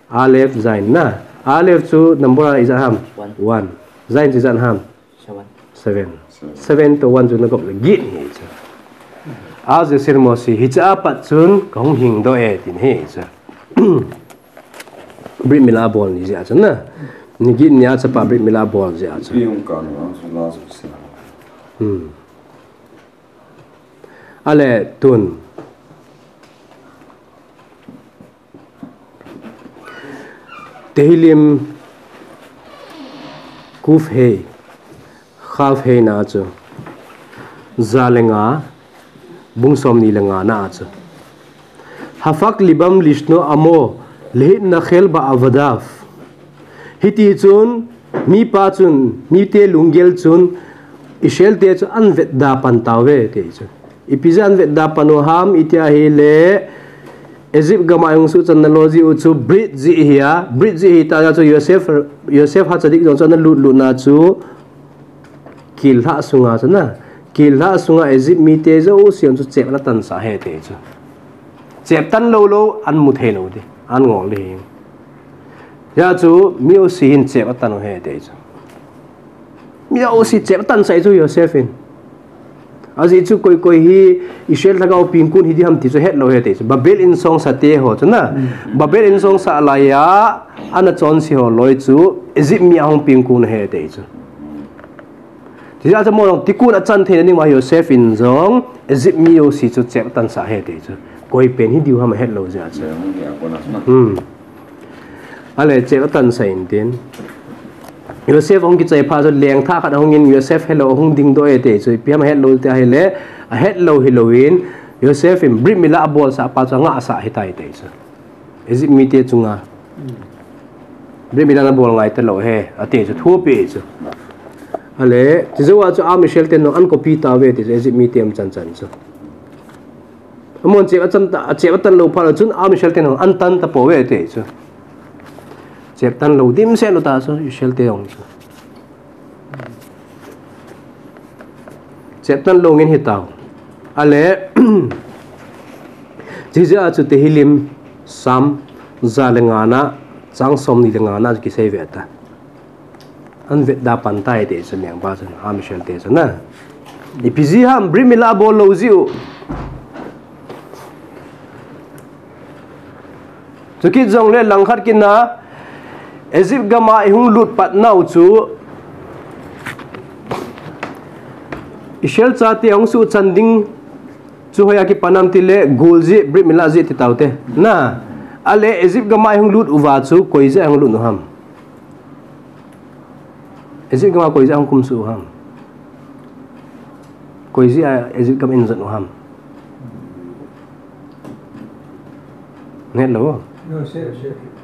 Aleph, Zain na. Aleph chu number a ijat ham? One. One. Zain chu ijat ham? Seven. Seven. Seven. Seven to one chu na gop le Git ahi chu. Az Yashir Moshe, hicha a pat chun kahung hingdoh e tin ahi chu. Brit Milah abol ni jeh a chu na. Ni Git ni a chapa Brit Milah abol jeh a chu. Pi hung kan na chu la su se. Hmm. Ahile tun. Tehillim Kuf Hei, Kaf Hei na chu. Ja le nga, bung som ni le nga na chu. Hafak libam lishno amo, lehit nakhel ba avadav. Hiti chun, mipa chun, mite lunggel chun, Israel te chu an vetda pan tauve, ti chu. Ipi jeh a an vetda pan u ham, iti ahile, Egypt gam a hung suhchanna lou jeh u chu, Brit jeh hi a, Brit jeh hi ta jeh chu Yosef, Yosef HaTzadik jong chu ana lut lut na chu, Kil lhah sunga chu na, kil lhah sunga Egypt mite jouse chu chep ana tansah ahi ti chu. Chep tan lou lou, an mu thei lou ti, an ngol di hi. Hijeh chun mi jouse hin chep atan u ahi ti chu. Mi jouse chep atansah ahi chu Yosef in. Ajeh chu koi koi hi Israel lhagao pengkun hi di ham ti chu het lou ahi ti chu. Babel in songsah te ho chu na. Babel in songsah laiya, ana chonse ho loi chu Egypt mi ahung pengkun ahi ti chu. Hijeh chun amahon tikun achan theina ding uva Yosef in jong Egypt mi jouse chu chep atansah ahi ti chu. Koi pen hi diu ham ahet lou jeh chun. Hmm. Ahile chep atansah in tin. Yosef ahung kichai phat chun lengthah khat ahung in Yosef helou ahung dingdoh e ti chu. Ipi ham ahet lou ti ahile, ahet lou hilou in Yosef in Brit Milah abolsah pa chu angahsah ahitai ti chu. Egypt mite chunga. Brit Milah nabol ngai talou ahi, ati chu, thu ape chu. Ahile, chujou a chu Am Israel ten jong an copy tauve ti chu, Egypt mite um chan chan chu. Amahon chep atan ta, chep atan lou phat chun Am Israel ten jong an tan tapouve ti chu. Chep tan lou dimset lou ta chu, Israel te jong chu. Chep tan lou ngin hitau. Ahile, hijeh a chu Tehillim, Psalm, ja le nga na, chang som ni le nga na chu kisei ve ta. An vetda pan tai ti chu lengpa chun, Am Israel te chu na. Ipi jeh ham, Brit Milah abol lou jeh u. Chukit jongle langkhat kit na, Egypt gam a ihung lut pat nau chu, Israel chate ahung suhchan ding chu hoiya kipan ham tile, gul jeh, Brit Milah jeh ti taute. Na, ahile Egypt gam a ihung lut uva chu, koi jeh a ihung lut u ham. Egypt gam a koi jeh a hung kumsuh u ham. Koi jeh a Egypt gam in jot u ham. Nahet lou. Yosef.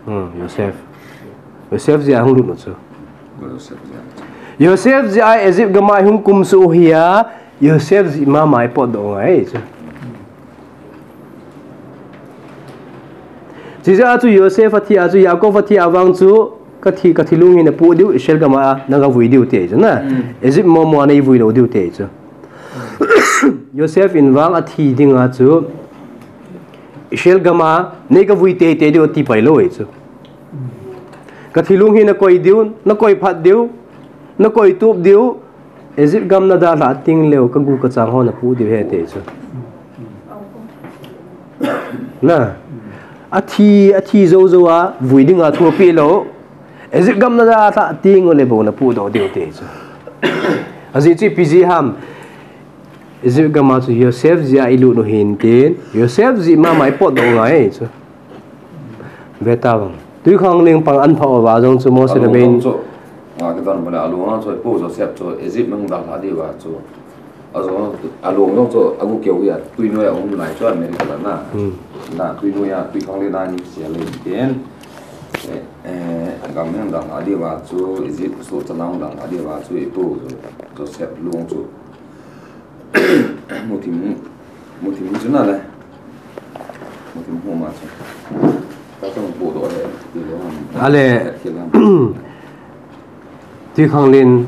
Hmm, Yosef. Yosef jeh a hung lut u chu. Joseph jeh a Egypt gam a ihung kumsuh u hi a, Joseph jeh mama ipotdoh ngai chu. Chijeh a chu Joseph athi a chu, Jacob athi a vang chu, kathi, kathi lung hi napoh diu, Israel gam a nagavui diu ti chu na. Egypt momo a neivui lou diu ti chu. Joseph in vang athi ding a chu, Israel gam a neigavui teitei diu ati pai lou chu. Kathi lung hi nakoi diu, nakoi phat diu, nakoi tup diu, Egypt gam nadalhah teng leu kagu kachang ho napoh diu ahi ti chu. Na, athi, athi jou jou a vui ding a thu apeh lou. Egypt gam nadalhah teng uleh bou napohdoh diu ti chu. Ajeh chu ipi jeh ham, Egypt gam a chu Joseph jeh a ilut u hin tin, Joseph jeh mama ipotdoh ngai chu. Ve ta vang. Twikhanglen pang an phah uva jong chu Mose le Aaron chu, a, kidon mole, alung jong chu, ipu Joseph chu Egypt nung dalha diu va chu. Ajong, alung jong chu agu keu hi a, twi noi a um lai chu America la na. Na, twi noi a, twikhanglen a ni sia le tin. Eh, eh, gam nung dalha diu va chu, Egypt suhchan a dalha diu va chu, ipu Joseph lung chu. Muthim, muthim chu na le. Muthim hu ma chu. Ka tong pu do le, ti le. Ale. Twikhanglen,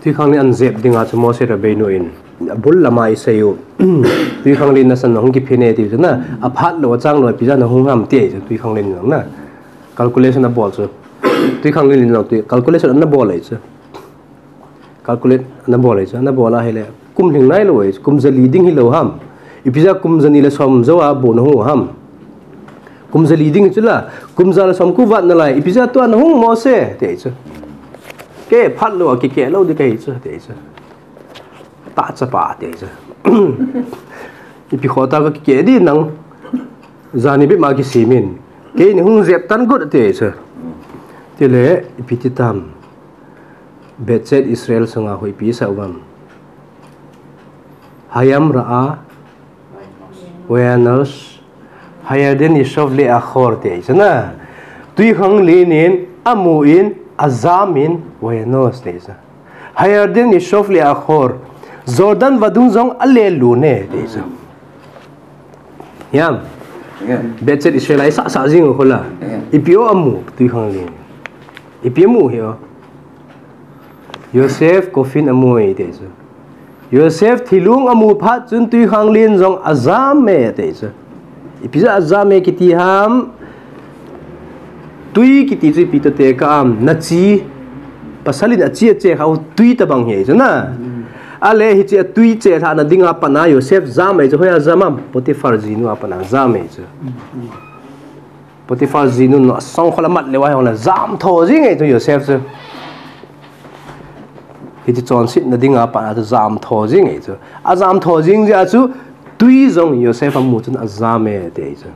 twikhanglen an jep ding a chu Mose Rabbeinu in, abul lam a isei u. Twikhanglen nasan hung kiphin e ti chu na. Aphat lou, achang lou, ipi jeh a nahung ham ti chu twikhanglen in na. Calculation abol chu. Twikhanglen in jong twi, calculation ana bol e chu. Calculate ana bol e chu, ana bol a hile, kum lhing nailou e chu, kum jali ding hilou ham. Ipi jeh a kum jani le som jou a bou nahung u ham. Kum jali ding chu la, kum ja le som khu vat nalai, ipi jeh a tua nahung Mose, ti chu. Kei phat lou a kikeh lou ding kahi chu, ti chu. Ta chapa, ti chu. Ipi khoh ta kakikeh ding nang. Jani bep ma kisem in. Keini hung jep tan got, ti chu. Tile, ipi ti tam. Beit Yisrael sunga hoipi sa uvam. Hayam ra'a vayanosh, hayarden yashuv le'achor ti chu na. Twikhanglen in amu in, ajam in, vayanosh ti chu. Hayarden yashuv le'achor. Jordan vadung jong alelun e ti chu. Hiam. Beit Yisrael a isah sah jing u khu la. Ipi o amu, twikhanglen. Ipi amu hi o. Joseph coffin amu e ti chu. Joseph thilung amu phat chun twikhanglen jong ajam e ti chu. Ipi jeh a ajam e kiti ham. Twi kiti chu ipi toh te ka am, nachi. Pasal in achi ache khau twi tabang hi chu na. Ale hiche atwi chelhah na ding a pat a Joseph jam e chu, hoi a jam am, Potiphar jinu a pat a jam e chu. Potiphar jinu in asangkhol amat leu a hung le jam tho jing e chu Joseph chu. Hiche chonsetna ding a pat a chu jam tho jing e chu. Ajam tho jing jeh a chu twi jong Joseph amu chun ajam e ti chu.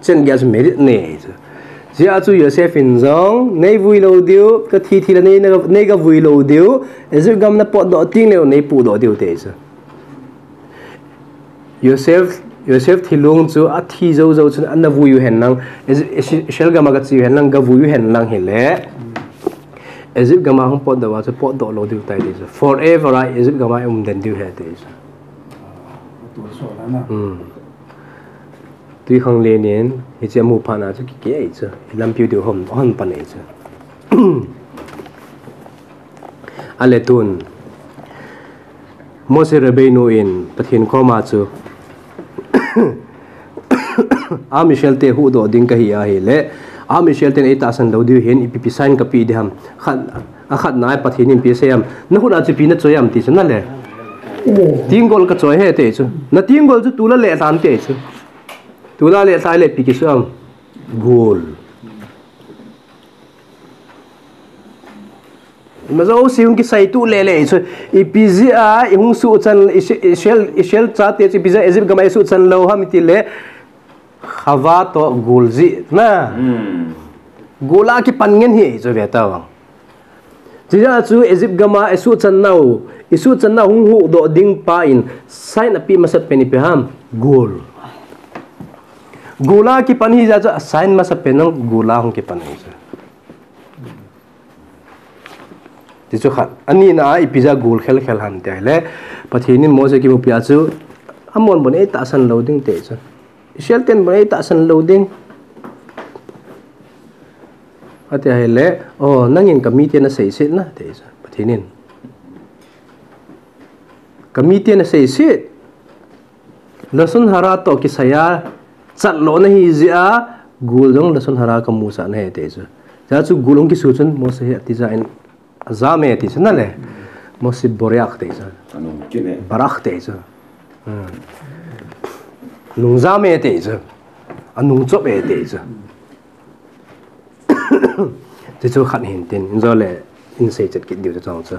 Chen gei a chu merit nei chu. Jeh a chu Joseph in jong, nei vui lou diu, kathi thi le nei, nei, nei gavui lou diu, Egypt gam napotdoh teng leu nei pohdoh diu ti chu. Joseph, Joseph thilung chu athi jou jou chun ana vui u hen lang, Is-, Is-, Israel gam a gache u hen lang, gavui u hen lang hile. Egypt gam a hung potdoh uva chu potdoh lou diu tai ti chu. Forever a Egypt gam a um den diu ahi ti chu. Hmm. Twikhanglen in, hiche amu phat na chu kikeh e chu. Lampi u diu hom, hom pan e chu. Ale tun. Mose Rabbeinu in Pathen koma chu. Am Israel te huhdoh ding kahi ahile. Am Israel ten eitahsan lou diu hin ipi ipi sign kapeh ding ham. Khat, akhatna a Pathen in ipi asei ham. Nakhut a chu ipi nachoi ham ti chu na le. Tenggol kachoi ahi ti chu. Na tenggol chu tol a lelhan ti chu. Tol a lelhan le ipi kisu ham. Gol. Ima jouse hung kisei tuh lele chu. Ipi jeh a ihung suhchan Is-, Israel, Israel chate chu ipi jeh a Egypt gam a isuhchan lou ham itile. Chava toh gol jeh na. Hmm. Gol a kipan ngen ahi chu ve tavang. Chijeh a chu Egypt gam a isuhchan nau, isuhchan nau hung huhdoh ding pa in sign apeh masat pen ipi ham, gol. Gul a kipan hi jeh chu a sign masapen jong gul a hung kipan ahi chu. Ti chu khat. Anina a ipi jeh a gul khel khel ham ti ahile, Pathen in Mose kimupi a chu, Amon bon eitahsan lou ding ti chu. Israel ten bon eitahsan lou ding. Ati ahile, o, nangin kamite naseiset na ti chu. Pathen in. Kamite naseiset. Lashon hara toh kisai a chat lou nahi jeh a, gul jong lashon hara kamusah nahi ti chu. Jeh chu gul hung kisu chun Mose hi atija in ajam e ti chu nale. Mose boreach ti chu. Anung kin e. Barach ti chu. Hmm. Nung jam e ti chu. Anung chop e ti chu. Ti chu khat hin tin, in jo le, in seichet kit diu chu chong chu.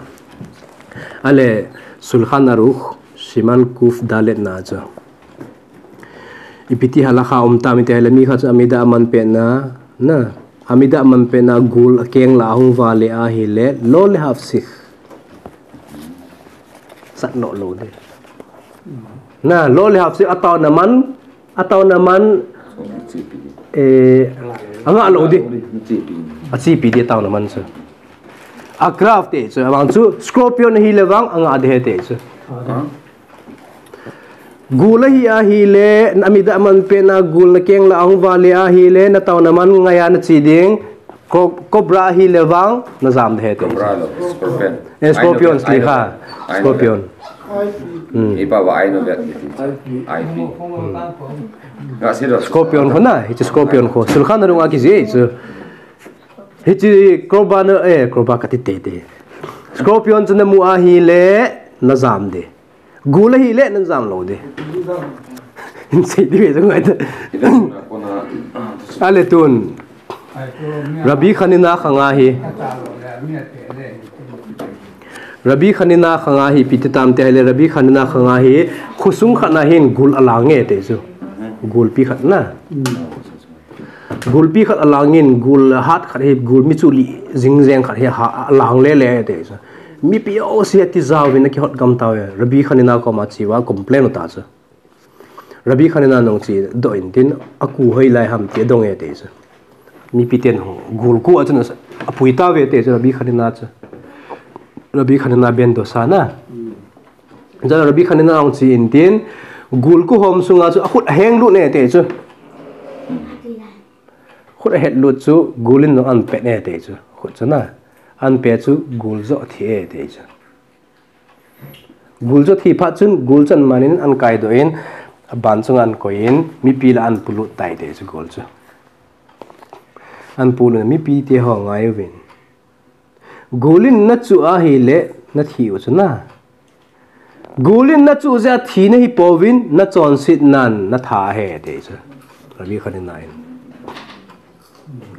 Ale, Shulchan Aruch, Siman Kuf Dalet na chu. Ipi ti halacha um tam iti ahile mi khat chu amidah aman pet na, na, amidah aman pet na gul akeng lah a hung vale ahile, lo lehavsik. Sat lo lo de. Na, lo lehavsik ataona man, ataona man, eh, angah lou di. Achepi di ataona man chu. Akrav ti chu, avang chu, scorpion ahile vang, angah di ahi ti chu. Gul ahi ahile, amidah aman pet na gul nakeng lah a hung vale ahile, nataona man ngaiya nache ding, co-, cobra ahile vang, najam di ahi ti chu. Cobra lo, scorpion. Eh, scorpion, I know that, I know that. Scorpion. Hmm. Ipa va I know that. I P. Scorpion kho na, hiche scorpion kho. Shulchan Aruch a kijih chu. Hiche cobra na, eh, cobra kati tete. Scorpion chu namu ahile, najam di. Gul ahile, najam lou di. Hin sei di ve chu ngai ta. Ale tun. Rabbi Hanina khanga hi. Rabbi Hanina khanga hi ipi ti tam ti ahile Rabbi Hanina khanga hi khosung khat na hin gul alang e ti chu. Gulpi khat na. Gulpi khat alangin gul hat khat hi gul mi chuli jing jeng khat hi ha, alang le le ti chu. Mipi jouse atija uvin akihot gam tauve. Rabbi Hanina koma che uva complain u ta chu. Rabbi Hanina in ahung chedoh in tin, aku hoilai ham ti adong e ti chu. Mipi ten hung, gul ku a chun apui tauve ti chu Rabbi Hanina chu. Rabbi Hanina ben dosa na. Chule Rabbi Hanina ahung che in tin, gul ku hom sunga chu akhut aheng lut e ti chu. Khut ahet lut chu gul in jong ahin pet e ti chu. Khut chu na. Ahin pet chu gul joh athi e ti chu. Gul joh thi phat chun gul chu aman in ahin kaidoh in, aban chunga ahin koi in, mipi lah a ahin polut tai ti chu gul chu. Ahin polut in mipi te ho ngai uvin. Gul in nachuh ahile nathi u chu na. Gul in nachuh jeh a thi nahi pouvin, nachonset nan natha ahi ti chu. Rabbi Hanina in.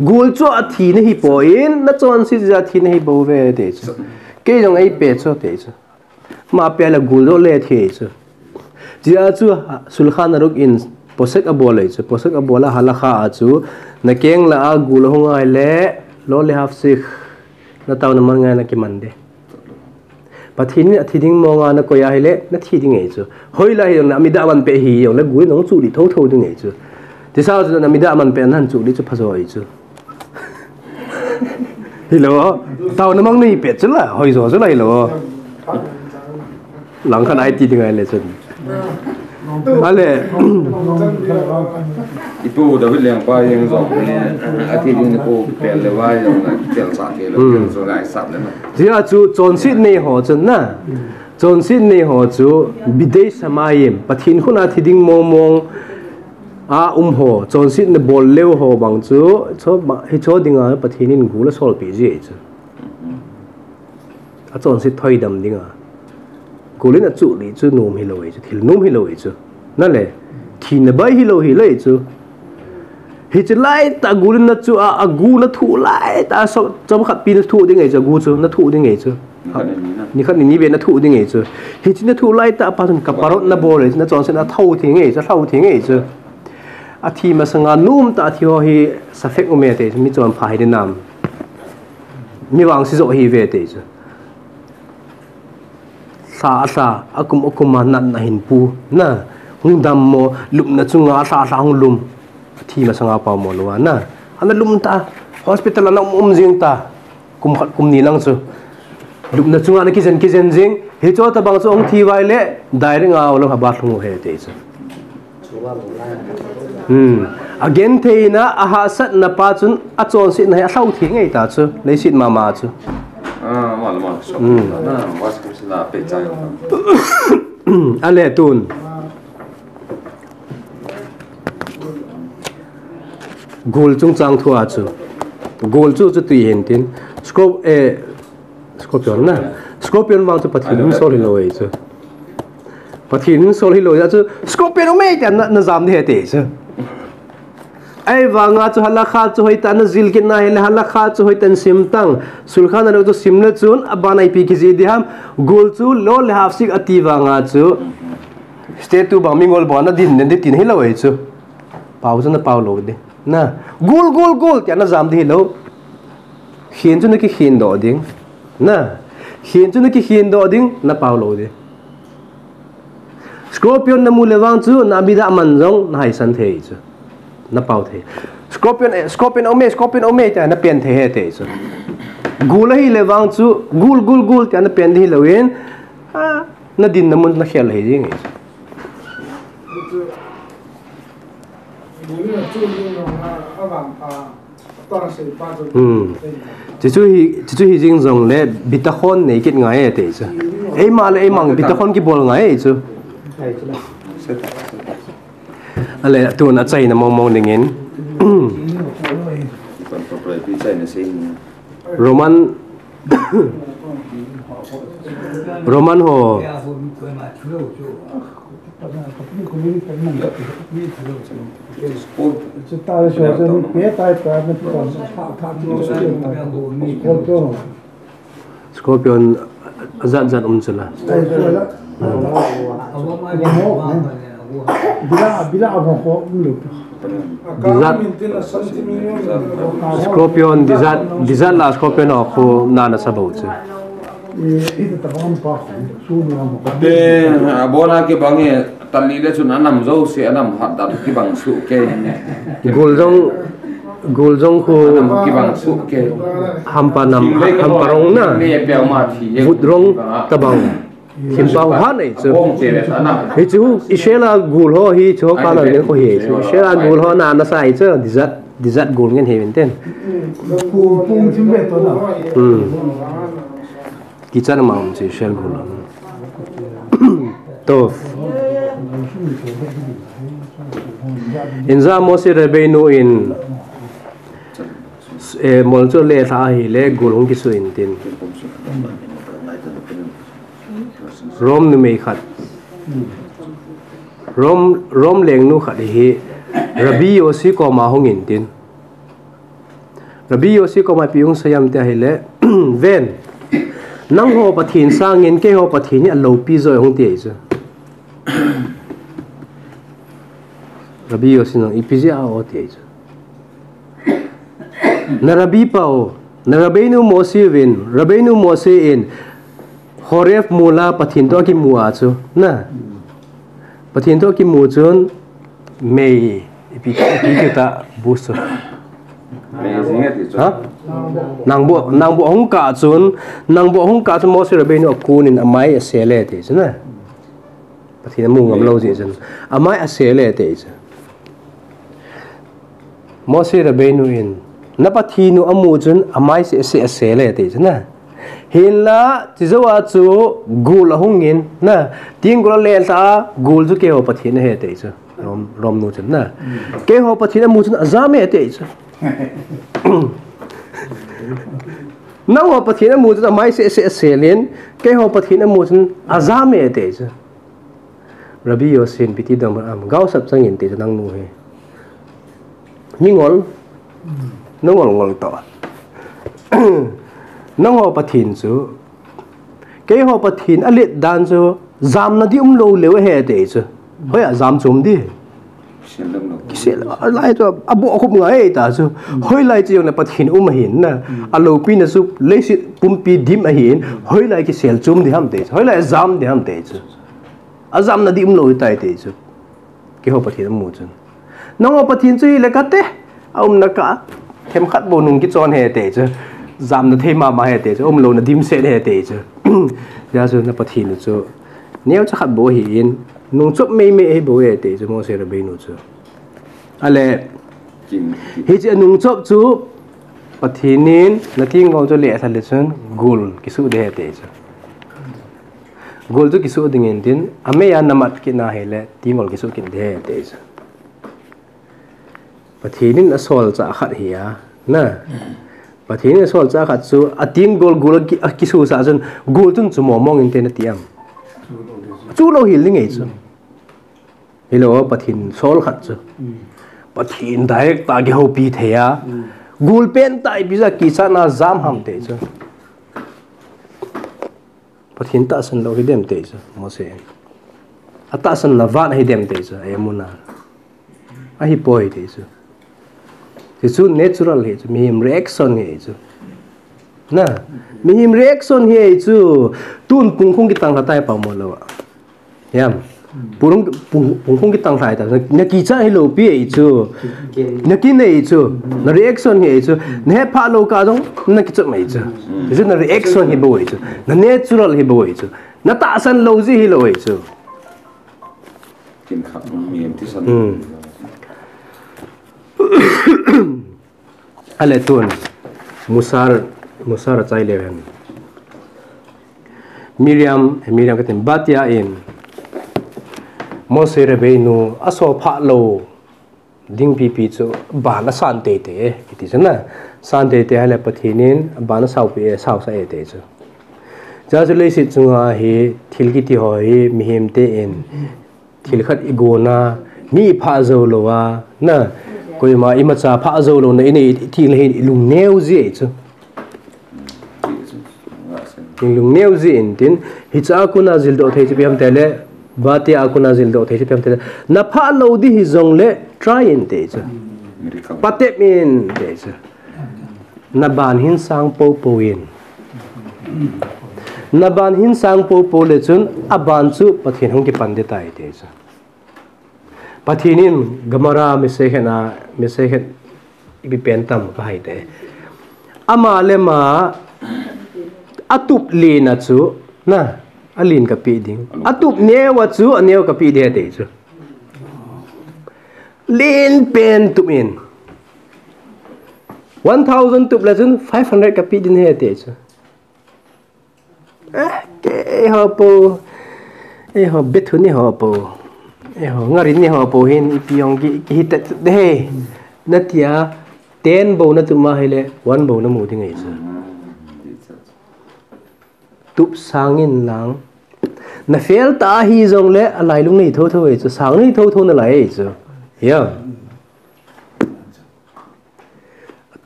Gul chuh a thi nahi poi, nachonset jeh a thi nahi bouve ti chu. Kei jong eipe chu ti chu. Ama pe le gul joh le thi chu. Chea chu Shulchan Aruch in posek abol e chu. Posek abol a halakha a chu. Nakeng lah a gul ahung ahile, lo lehavsik. Nataona man ngaiya nakiman di. Pathen in athi ding monga nakoi ahile, nathi ding ahi chu. Hoilai hijongle, amidah aman pet hijongle, gul in nachuh lih thotho ding ahi chu. Tisau chu amidah aman pet nahin chuh lih chu phajo ahi chu. Hilou, taona mang nahi pet chu la, hoijo chu la hilou. Langkhat a iti ding ahile chun. Ale. Ipu David Lengpa jeng jong ni, athi ding ni ko pel le va jong na, pel sa thei le, pel so lai sap le na. Chea chu chonset nei ho chun na. Chonset nei ho chu bidei shamayim, Pathen khut a thi ding mong mong a um ho, chonset na bol leu ho bang chu, hicho dinga Pathen in gul asolpeh ji ahi chu. Achonset thoidam dinga. Gul in achuh lih chu nom hilou ahi chu, thil nom hilou ahi chu. Nale, thina bai hilou hilou ahi chu. Hiche laitah gul in nachuh a, agu nathuh laitah, chomkhat pi nathuh ding ahi chu, agu chu nathuh ding ahi chu. Nikhat ni ni ve nathuh ding ahi chu. Hiche nathuh laitah a pat chun kaparot nabol ahi chu, nachonset a thou theng ahi chu, lhou theng ahi chu. Athi masanga nomtah athi ho hi safek um e ti chu, mi chonpha hi dinam. Mi vangse joh ahi ve ti chu. Lha a lha, akum akum a natna hin pu, na, hung dammo, lupna chunga lha a lha hung lum. Athi masanga pao mo lou a na. Ana lum ta. Hospital ana um, um jing ta. Kum khat kum ni lang chu. Lupna chunga ana kijen kijen jing. Hicho tabang chu ahung thi vai le direct a lou haba lhung u ahi ti chu. Hmm. Agentheina, ahahsatna pa chun achonsetna hi alhau thei ngai ta chu. Leiset mama chu. Ah, mal, mal. Hmm. Ah, was kum sina pe chang. Ale tun. Gul chungchang thu a chu. Gul chu chu tui hin tin. Scorp-, eh, scorpion na. Scorpion vang chu Pathen in sol hilou ahi chu. Pathen in sol hilou ahi chu. Scorpion um e tia na, na jam ding ahi ti chu. Ahivanga chu halakha chu hoitah in na jil kit na hile, halakha chu hoitah in sim tan. Sulkhan a lou chu sim le chun, aban a ipi kijih ding ham. Gul chu lo le hafsik ati vanga chu. Statue bang mingol bang na din, na din tin hilou ahi chu. Pao chu na pao lou ding. Na, gul, gul, gul, tia na jam ding hilou. Khen chu na kikhen doh ding. Na, khen chu na kikhen doh ding, na pao lou ding. Scorpion na mu le vang chu, na mida man jong, na haisan thei chu. Na pao thei. Scorpion, eh, scorpion um e, scorpion um e, tia na pen thei ahi ti chu. Gul ahi le vang chu, gul, gul, gul, tia na pen ding hilou in, ah, na dinna mun na khel ahi ding ahi chu. Hmm. Chuchu hi, chuchu hi jing jongle, bitakhon nei kit ngai e ti chu. Eima le eima bitakhon kibol ngai e chu. Ale, tun achaina mong mong dingin. Roman, Roman ho. Scorpion ajat jat um chu la. Dijat, scorpion, dijat, dijat la scorpion ho khu na na sa bou chu. Te, abona kibang e, tali le chun anam jouse, anam hat dan kibang suh ke. Gul jong, gul jong khu anam kibang suh ke. Hampa nam, hampa rong na. Vut rong tabang. Thimpa hu han ahi chu. Hichu, Israel a gul ho hi chu, ka la ngen ko hi chu. Israel a gul ho na na sa ahi chu, dijat, dijat gul ngen hi min ten. Pung, pung thim ve to na. Hmm. Kichat ma um chu Israel gul ho. To. Inja Moshe Rabbeinu in, eh, mol chu le tha ahi le gul hung kisu in tin. Rom numei khat. Rom, Rom lengnu khat hi Rabbi Yossi koma hung in tin. Rabbi Yossi koma ipi hung seiyem tia ahile, ven. Nangho Pathen sangin keiho Pathen hi aloupi jo hung ti ahi chu. Rabbi Yossi in ipi jeh a o ti ahi chu. Na Rabbi pa o, na Rabbeinu Moshe vin, Rabbeinu Moshe in Horeb mol a Pathen toh akimu a chu, na. Pathen toh akimu chun mei, ipi, ipi ti ta bu chu. Ha? Nangboh, nangboh ahung kah chun, nangboh ahung kah chun Moshe Rabbeinu akun in amai asel e ti chu, na. Pathen amu ngam lou jeh chun. Amai asel e ti chu. Moshe Rabbeinu in, na Pathen u amu chun amai seh seh asel e ti chu na. Hinla, chujou a chu gul ahung in, na, tenggol a le tha a, gul chu keiho Pathen ahi ti chu. Rom, Rom nu chun na. Keiho Pathen amu chun ajam e ti chu. Nangho Pathen amu chun amai seh seh asel in, keiho Pathen amu chun ajam e ti chu. Rabbi Yossi in ipi ti dong ham, gaosap chang in ti chu nangnu hi. Mingol, nangol ngol to. Nangho Pathen chu, keiho Pathen alet dan chu, jamna di umlou leu ahi ti chu. Hoi a jam chom di. Kisel, lai chu, aboh khup ngai ta chu. Hoilai chu jongle Pathen um ahin na. Aloupina chu, leiset pumpi dim ahin. Hoilai kisel chom di ham ti chu. Hoilai jam di ham ti chu. Ajamna di umlou tai ti chu. Keiho Pathen amu chun. Nangho Pathen chu hile kate, aumna kah, themkhat bou nung kichon ahi ti chu. Jamna thei mama ahi ti chu, umlouna dimset ahi ti chu. Hijeh chun na Pathen chu neocha khat bou ahin, nungchop meimei ahi bou ahi ti chu, Moshe Rabbeinu chu. Ale, hiche anungchop chu, Pathen in na tenggol chu lelha le chun, gul kisuh ding ahi ti chu. Gul chu kisuh ding ahin tin, amei a namat kit na hile, tenggol kisuh kit ding ahi ti chu. Pathen in asolchah khat hi a, na. Pathen in asolchah khat chu, atenggol gul a ki-, akisuhsah chun, gul chun chu momong inte nati am. Chuh lou hel ding ahi chu. Hilou, Pathen sol khat chu. Pathen direct tah a kihoupi thei a. Gul pentah ipi jeh a kichatna jam ham ti chu. Pathen tahsan lou hidem ti chu, Moshe. Atahsan na vat hidem ti chu, a emuna. Ahipoi ti chu. Ti chu natural ahi chu, mihem reaction ahi chu. Na, mihem reaction ahi chu, tun pungkhung kitang lha tai pa mo lou a. Hiam. Pung, pung, pungkhung kitang lha tai, na, na kichat hilou pi ahi chu. Na kin ahi chu. Na reaction ahi chu. Na hephah lou kah jong, na kichop ahi chu. Ti chu na reaction hi bou ahi chu. Na natural hi bou ahi chu. Na tahsan lou jeh hilou ahi chu. Kin khat, mihem thisan. Hmm. Ale tun, Musar, Musar achai leu hen. Miriam, Miriam kati, Batia in, Moshe Rabbeinu, asophah lou ding pipi chu, ban asan teitei e, kiti chu na. San teitei ahile Pathen in, ban asaupi e, sausah e ti chu. Hijeh chun leiset chunga hi, thil kiti ho hi, mihem te in, thil khat igonna, mi iphah jou lou a, na, koima imacha phah jou louna inei thil hi ilung neo ji ahi chu. Ilung neo ji in tin, hiche a kona jildoh thei chu ipi ham tile, Batia a kona jildoh thei chu ipi ham tile, na phah lou ding hijongle, try in ti chu. Miracle. Patep in ti chu. Na ban hin sang poupou in. Na ban hin sang poupou le chun, aban chu Pathen hung kipan ding tai ti chu. Pathen in Gemara Masechet a, Masechet ipi pen tam kahai te. Ama le ama atup len a chu, na, alen kapeh ding. Atup neo a chu, aneo kapeh ding ti chu. Len pen tup in. One thousand tup le chun five hundred kapeh ding ahi ti chu. Eh, keiho po. Eiho bethuni ho po. Eiho ngarini ho po hin ipi jong ki, kihi tet ding ahi. Natia, ten bou natup ma ahile, one bou namu ding ahi chu. Tup sang in lang. Na fail ta hijongle, alailung nei thotho ahi chu. Sang nei thotho nalai ahi chu. Ya.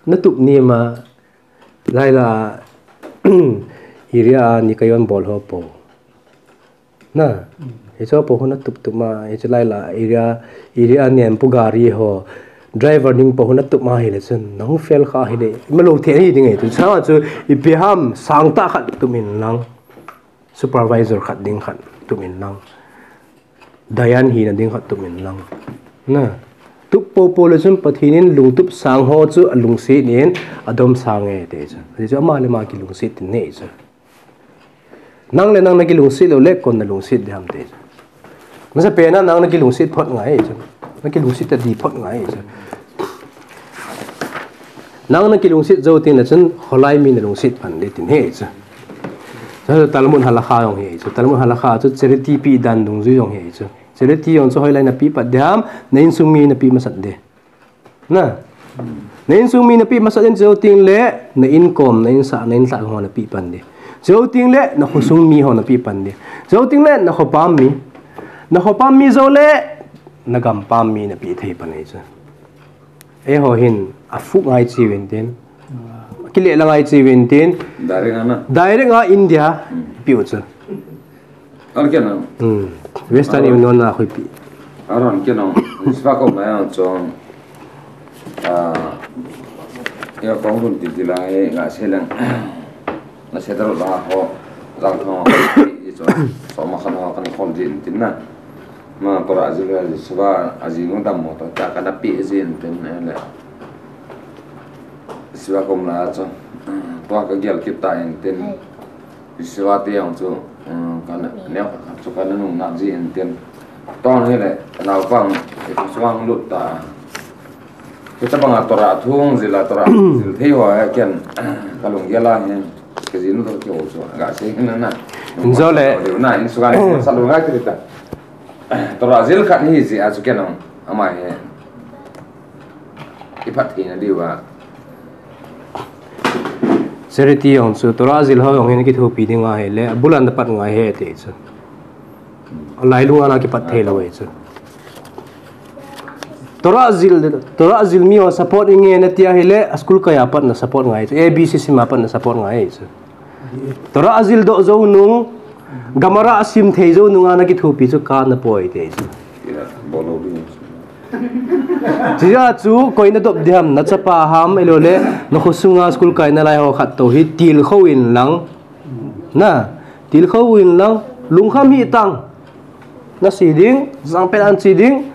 Natup ni ma, laila, area a nikajon bol ho po. Na, hicho po ho natup tup ma, hiche laila, area, area a nempu gari ho, driver ding po ho natup ma ahile chun, nahung fail kha ahile, imalou thei ahi ding ahi, tu sa chu, ipi ham, sangtah khat tup in lang. Supervisor khat ding khat tup in lang. Dayan hina ding khat tup in lang. Na. Tup poupou le chun Pathen in lungtup sang ho chu alungset in adom sang e ti chu. Ti chu ama le ama kilungset tin nei chu. Nang le nang nakilungset lou le koin nalungset ding ham ti chu. Masapen a nang nakilungset phot ngai chu. Nakilungset tading phot ngai chu. Nang nakilungset jou teng le chun, kholai mi nalungset pan ding tin ahi chu. Chu Talmud Halakha jong ahi chu. Talmud Halakha chu charity peh dan dungjui jong ahi chu. Charity jong chu hoilai napeh pat ding ham, na insung mi napeh masat ding. Na. Na insung mi napeh masat ding chu jou teng le, na inkom, na insah, na inlhah ho napeh pan ding. Jou teng le, na khosung mi ho napeh pan ding. Jou teng le, na khopam mi. Na khopam mi jou le, na gampam mi napeh thei pan ahi chu. Eiho hin, aphuh ngai chi uvin tin. Kile la ngai chi uvin tin. Direct a na. Direct a India, hmm, peh u chu. Ar kya na. Hmm. Western Union a khui pi. Aron kya na. Ispa ko maya chon. Ah, ya kong run ti ti lai, nga se lang. Nga se daro la ho, lang thong ho, i chon. So ma khan ho kan khol din tin na. Ma, Torah jil a, Yeshiva a jinu dam mo ta, ta kana pi jin tin, eh, le. Yeshiva kom la chu, tua ka gel kit ta in tin. Yeshiva te jong chu, eh, kana, neo, chu kana nung na jin tin. Tong hi le, naupang, Yeshiva hung lut ta. Hitabanga Torah thu jil a Torah jil thei ho a ken ka lunggel a hi. Ka jinu to kio chu ga sei na na. Injo le. Na in sugan sa lungai ti ta. Torah jil khat hi ji a chu ken ong. Ama hi. I phat thei na diu a. Charity jong chu Torah jil ho jong hin kithopi ding ahi le. Abulan da pat ngai he te chu. Lailung ana kipat thei lo e chu. Torah jil, Torah jil mi ho support inge na tia hile, a school kai a pat na support ngai chu. A B C sim a pat na support ngai chu. Torah jil doh jou nung, Gemara sim thei jou nung ana kithopi chu ka na poi te chu. Tia chu koi na dop diham, na chapa ham, elo le, na khosunga school kai na lai ho khat to hi, til kho in lang. Na, til kho in lang, lungkham hi tang. Na si ding, jang pen an si ding.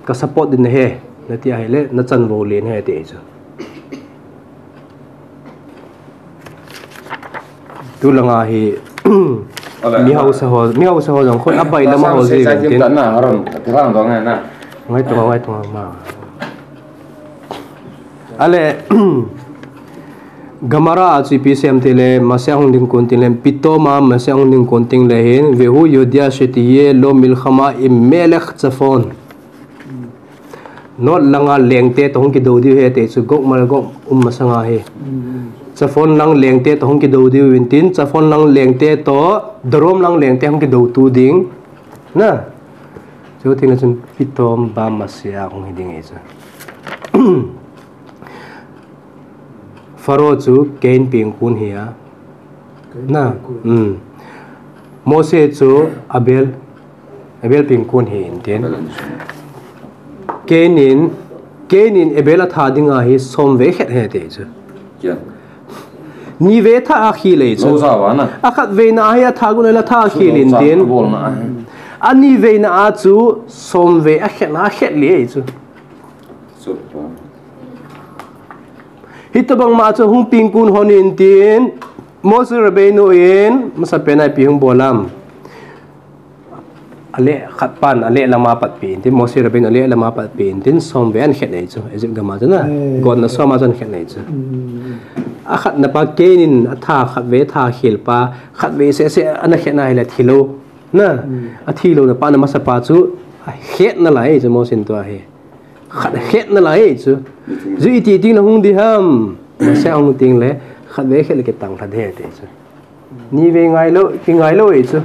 Ka support din he, na tia he le, na chan vo len he te chu. Tu langa hi, mi hausa ho, mi hausa ho jong khoi abai lama ho ji tin. Na, aron, tirang dong na. Ngai tu, ngai tu ma. Ale, Gemara a chu ipi sem ti le, Mashiach hung ding kon tin le, Pitom a Mashiach hung ding kon tin le hin, Vehu yodia shetiye lo milchama im melech Tzafon. North langa lengte to hung kido diu he te chu Gog Magog um masanga he. Tzafon lang lengte to hung kido diu in tin, Tzafon lang lengte to, Darom lang lengte hung kido tu ding. Na. Chu tin le chun Pitom ba Mashiach hung hi ding e chu. Pharaoh chu Cain pengkun hi a. Na. Um. Mose chu Abel. Abel pengkun hi in tin. Cain in, Cain in Abel a tha dinga hi som ve khet he te chu. Ni ve tha a khel e chu. A khat ve na hi a tha gun la tha khel in tin. A ni ve na a chu som ve a khet na a khet le e chu. Hitabang ma chu hung pengkun hon in tin, Moshe Rabbeinu in, masa pena ipi hung bolam. Ale khat pan, ale lama pat pi in tin, Moshe Rabbeinu ale lama pat pi in tin, som ve an khet nei chu, Egypt gam a chu na, gon na som a chu an khet nei chu. A khat na pa Cain in a tha, khat ve tha khel pa, khat ve se se ana khet na hile thilo, na, a thilo na pa na masa pa chu, a khet na lai chu Moshe in tua hi. Khat khet na lai chu. Ju iti ting na hung di ham. Masa hung ting le, khat ve khet le kitang khat he te chu. Ni ve ngai lo, ki ngai lo e chu.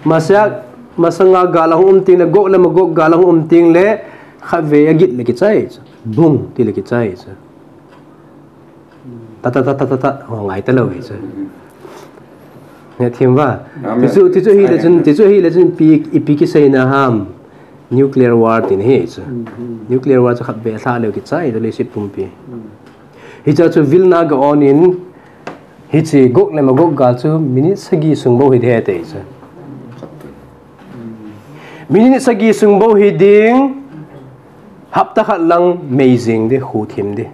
Masa, masanga gal a hung um ting le, Gog le Magog gal a hung um ting le, khat ve a git le kichai chu. Bung ti le kichai chu. Ta ta ta ta ta ta, ho ngai ta lo e chu. Ne thim va. Tichu, tichu hi le chun, tichu hi le chun pi, ipi kisei na ham. Nuclear war tin hi chu. Nuclear war chu khat ve a thla leo kichai, to le sit pumpi. Hicha chu Vilna Gaon in, hichi Gog le Magog gal chu minute sagi sung bou hi de te chu. Minute sagi sung bou hi ding, hapta khat lang mei jing di, hu thim di.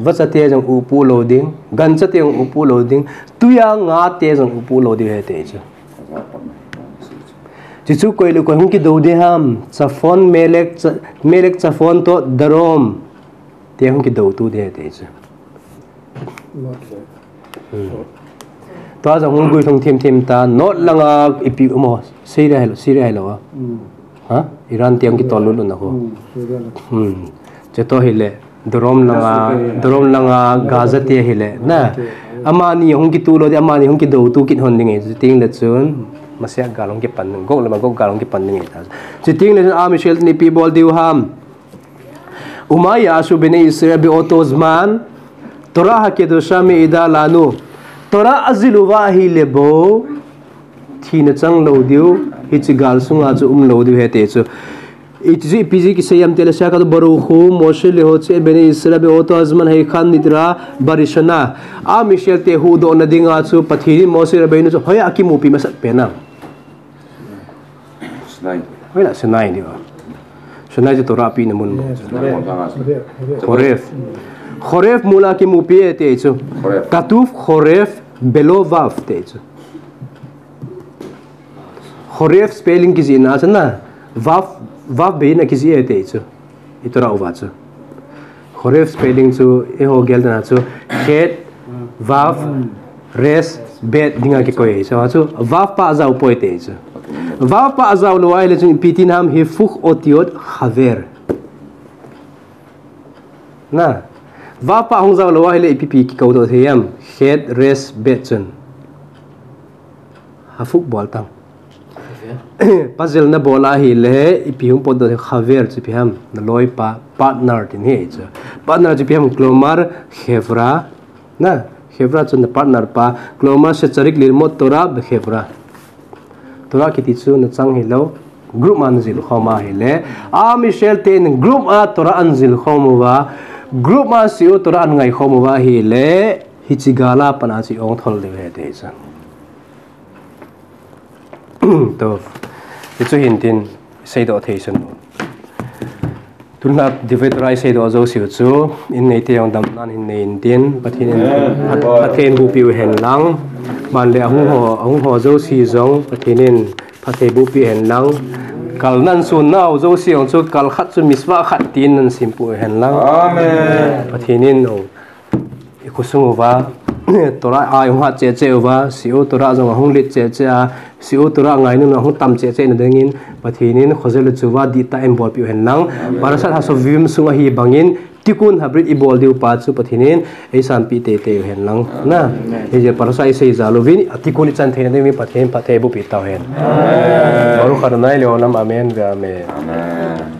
Vacha te jong upu lo ding, gancha te jong upu lo ding, tuya nga te jong upu lo di he te chu. Chuchu koi le koi hung kido di ham, Chafon, Melek, Cha-, Melek Chafon to Darom. Te hung kido tu de te chu. Tua jong hung gui thung thim thim ta, North langa ipi um o, Syria hilo, Syria hilo a. Ha? Iran te hung kitol lut lut na ko. Che to hi le, Darom langa, Darom langa Gaza te hi le, na. Amani hung kitu lo de, amani hung kido tu kit hon ding e, ting le chun, Masiah gal hung kipan, Gog le Magog gal hung kipan ding e ta. Chuting le chun, Am Israel ni pi bol diu ham. Uma ya'ashu bnei Israel be'oto zman, Torah hakedusha me'ida lanu. Torah ajil uva ahile bou, thina chang lou diu, hiche gal sunga chu um lou diu he te chu. Hiche chu ipi jeh a kisei ham tile, Shakadu Baruch Hu, Moshe lehotzeh bnei Israel be'oto hazman heikhan nidra barishona. Am Israel te huhdoh na dinga chu Pathen in Moshe Rabbeinu chu hoiya akimupi masat pen a. Sinai. Hoilah Sinai diu. Sinai chu Torah pehna mun mo. Yes. Sinai. Horef. Horef. Horef mol a kimupi e ti chu. Horef. Katuv Horef belo vav ti chu. Horef spelling kijihna chu na. Vav, vav beiyin akijih e ti chu. I Torah uva chu. Horef spelling chu, eiho gelna chu, Chet, Vav, Res, Bet dinga kikoi. Chu, chu, Vav pa ajao poi ti chu. Vav pa ajao lou ahile chun ipi tina ham, Hipuch otiot Haver. Na. Vav pa hung jao lou ahile ipi pi kikou doh thei ham. Chet, Res, Bet chun. Hafuk bol tang. Puzzle na bol ahile, ipi hung potdoh thei, Haver chu ipi ham, na loipa, partner tin ahi chu. Partner chu ipi ham, כלומר, חברה, na, חברה chu na partner pa, כלומר שצריך ללמוד תורה בחברה. Torah kiti chu na chang hilou, group a na jil khom ahile, Am Israel ten group a Torah ana jil khom uva, group a shiur Torah ana ngai khom uva ahile, hiche gal a pat a chu i ong thol diu ahi ti chu. To, hichu hin tin, seidoh thei sun. Tun a dividend rai seidoh jouse chu, in neite jong damna in nei in tin, Pathen in, Amen. Phat-, Phatthei boh peh u hen lang. Ban le ahung ho, ahung ho jouse jong, Pathen in phatthei boh peh u hen lang. Kal nan sun nau jouse jong chu, kal khat chu mitzvah khat tin nan sim peh u hen lang. Amen. Pathen in, oh. I khosung uva, Torah a hung hat cheh cheh uva, shiur Torah jong ahung let cheh cheh a, shiur Torah ngainu ahung tam cheh cheh na dingin, Pathen in khojel le chuva dihtah in bolpeh u hen lang, Parashat Hashovim sunga hi bangin, Tikkun Habrit i bol diu pa chu Pathen in, ei sanpeh teitei u hen lang. Na, hijeh a Parashat i sei jal uvin, a Tikkun i chan theina dingin Pathen in phatthei boh peh tau hen. Baruch Adonai leolam, amen ve amen. Amen.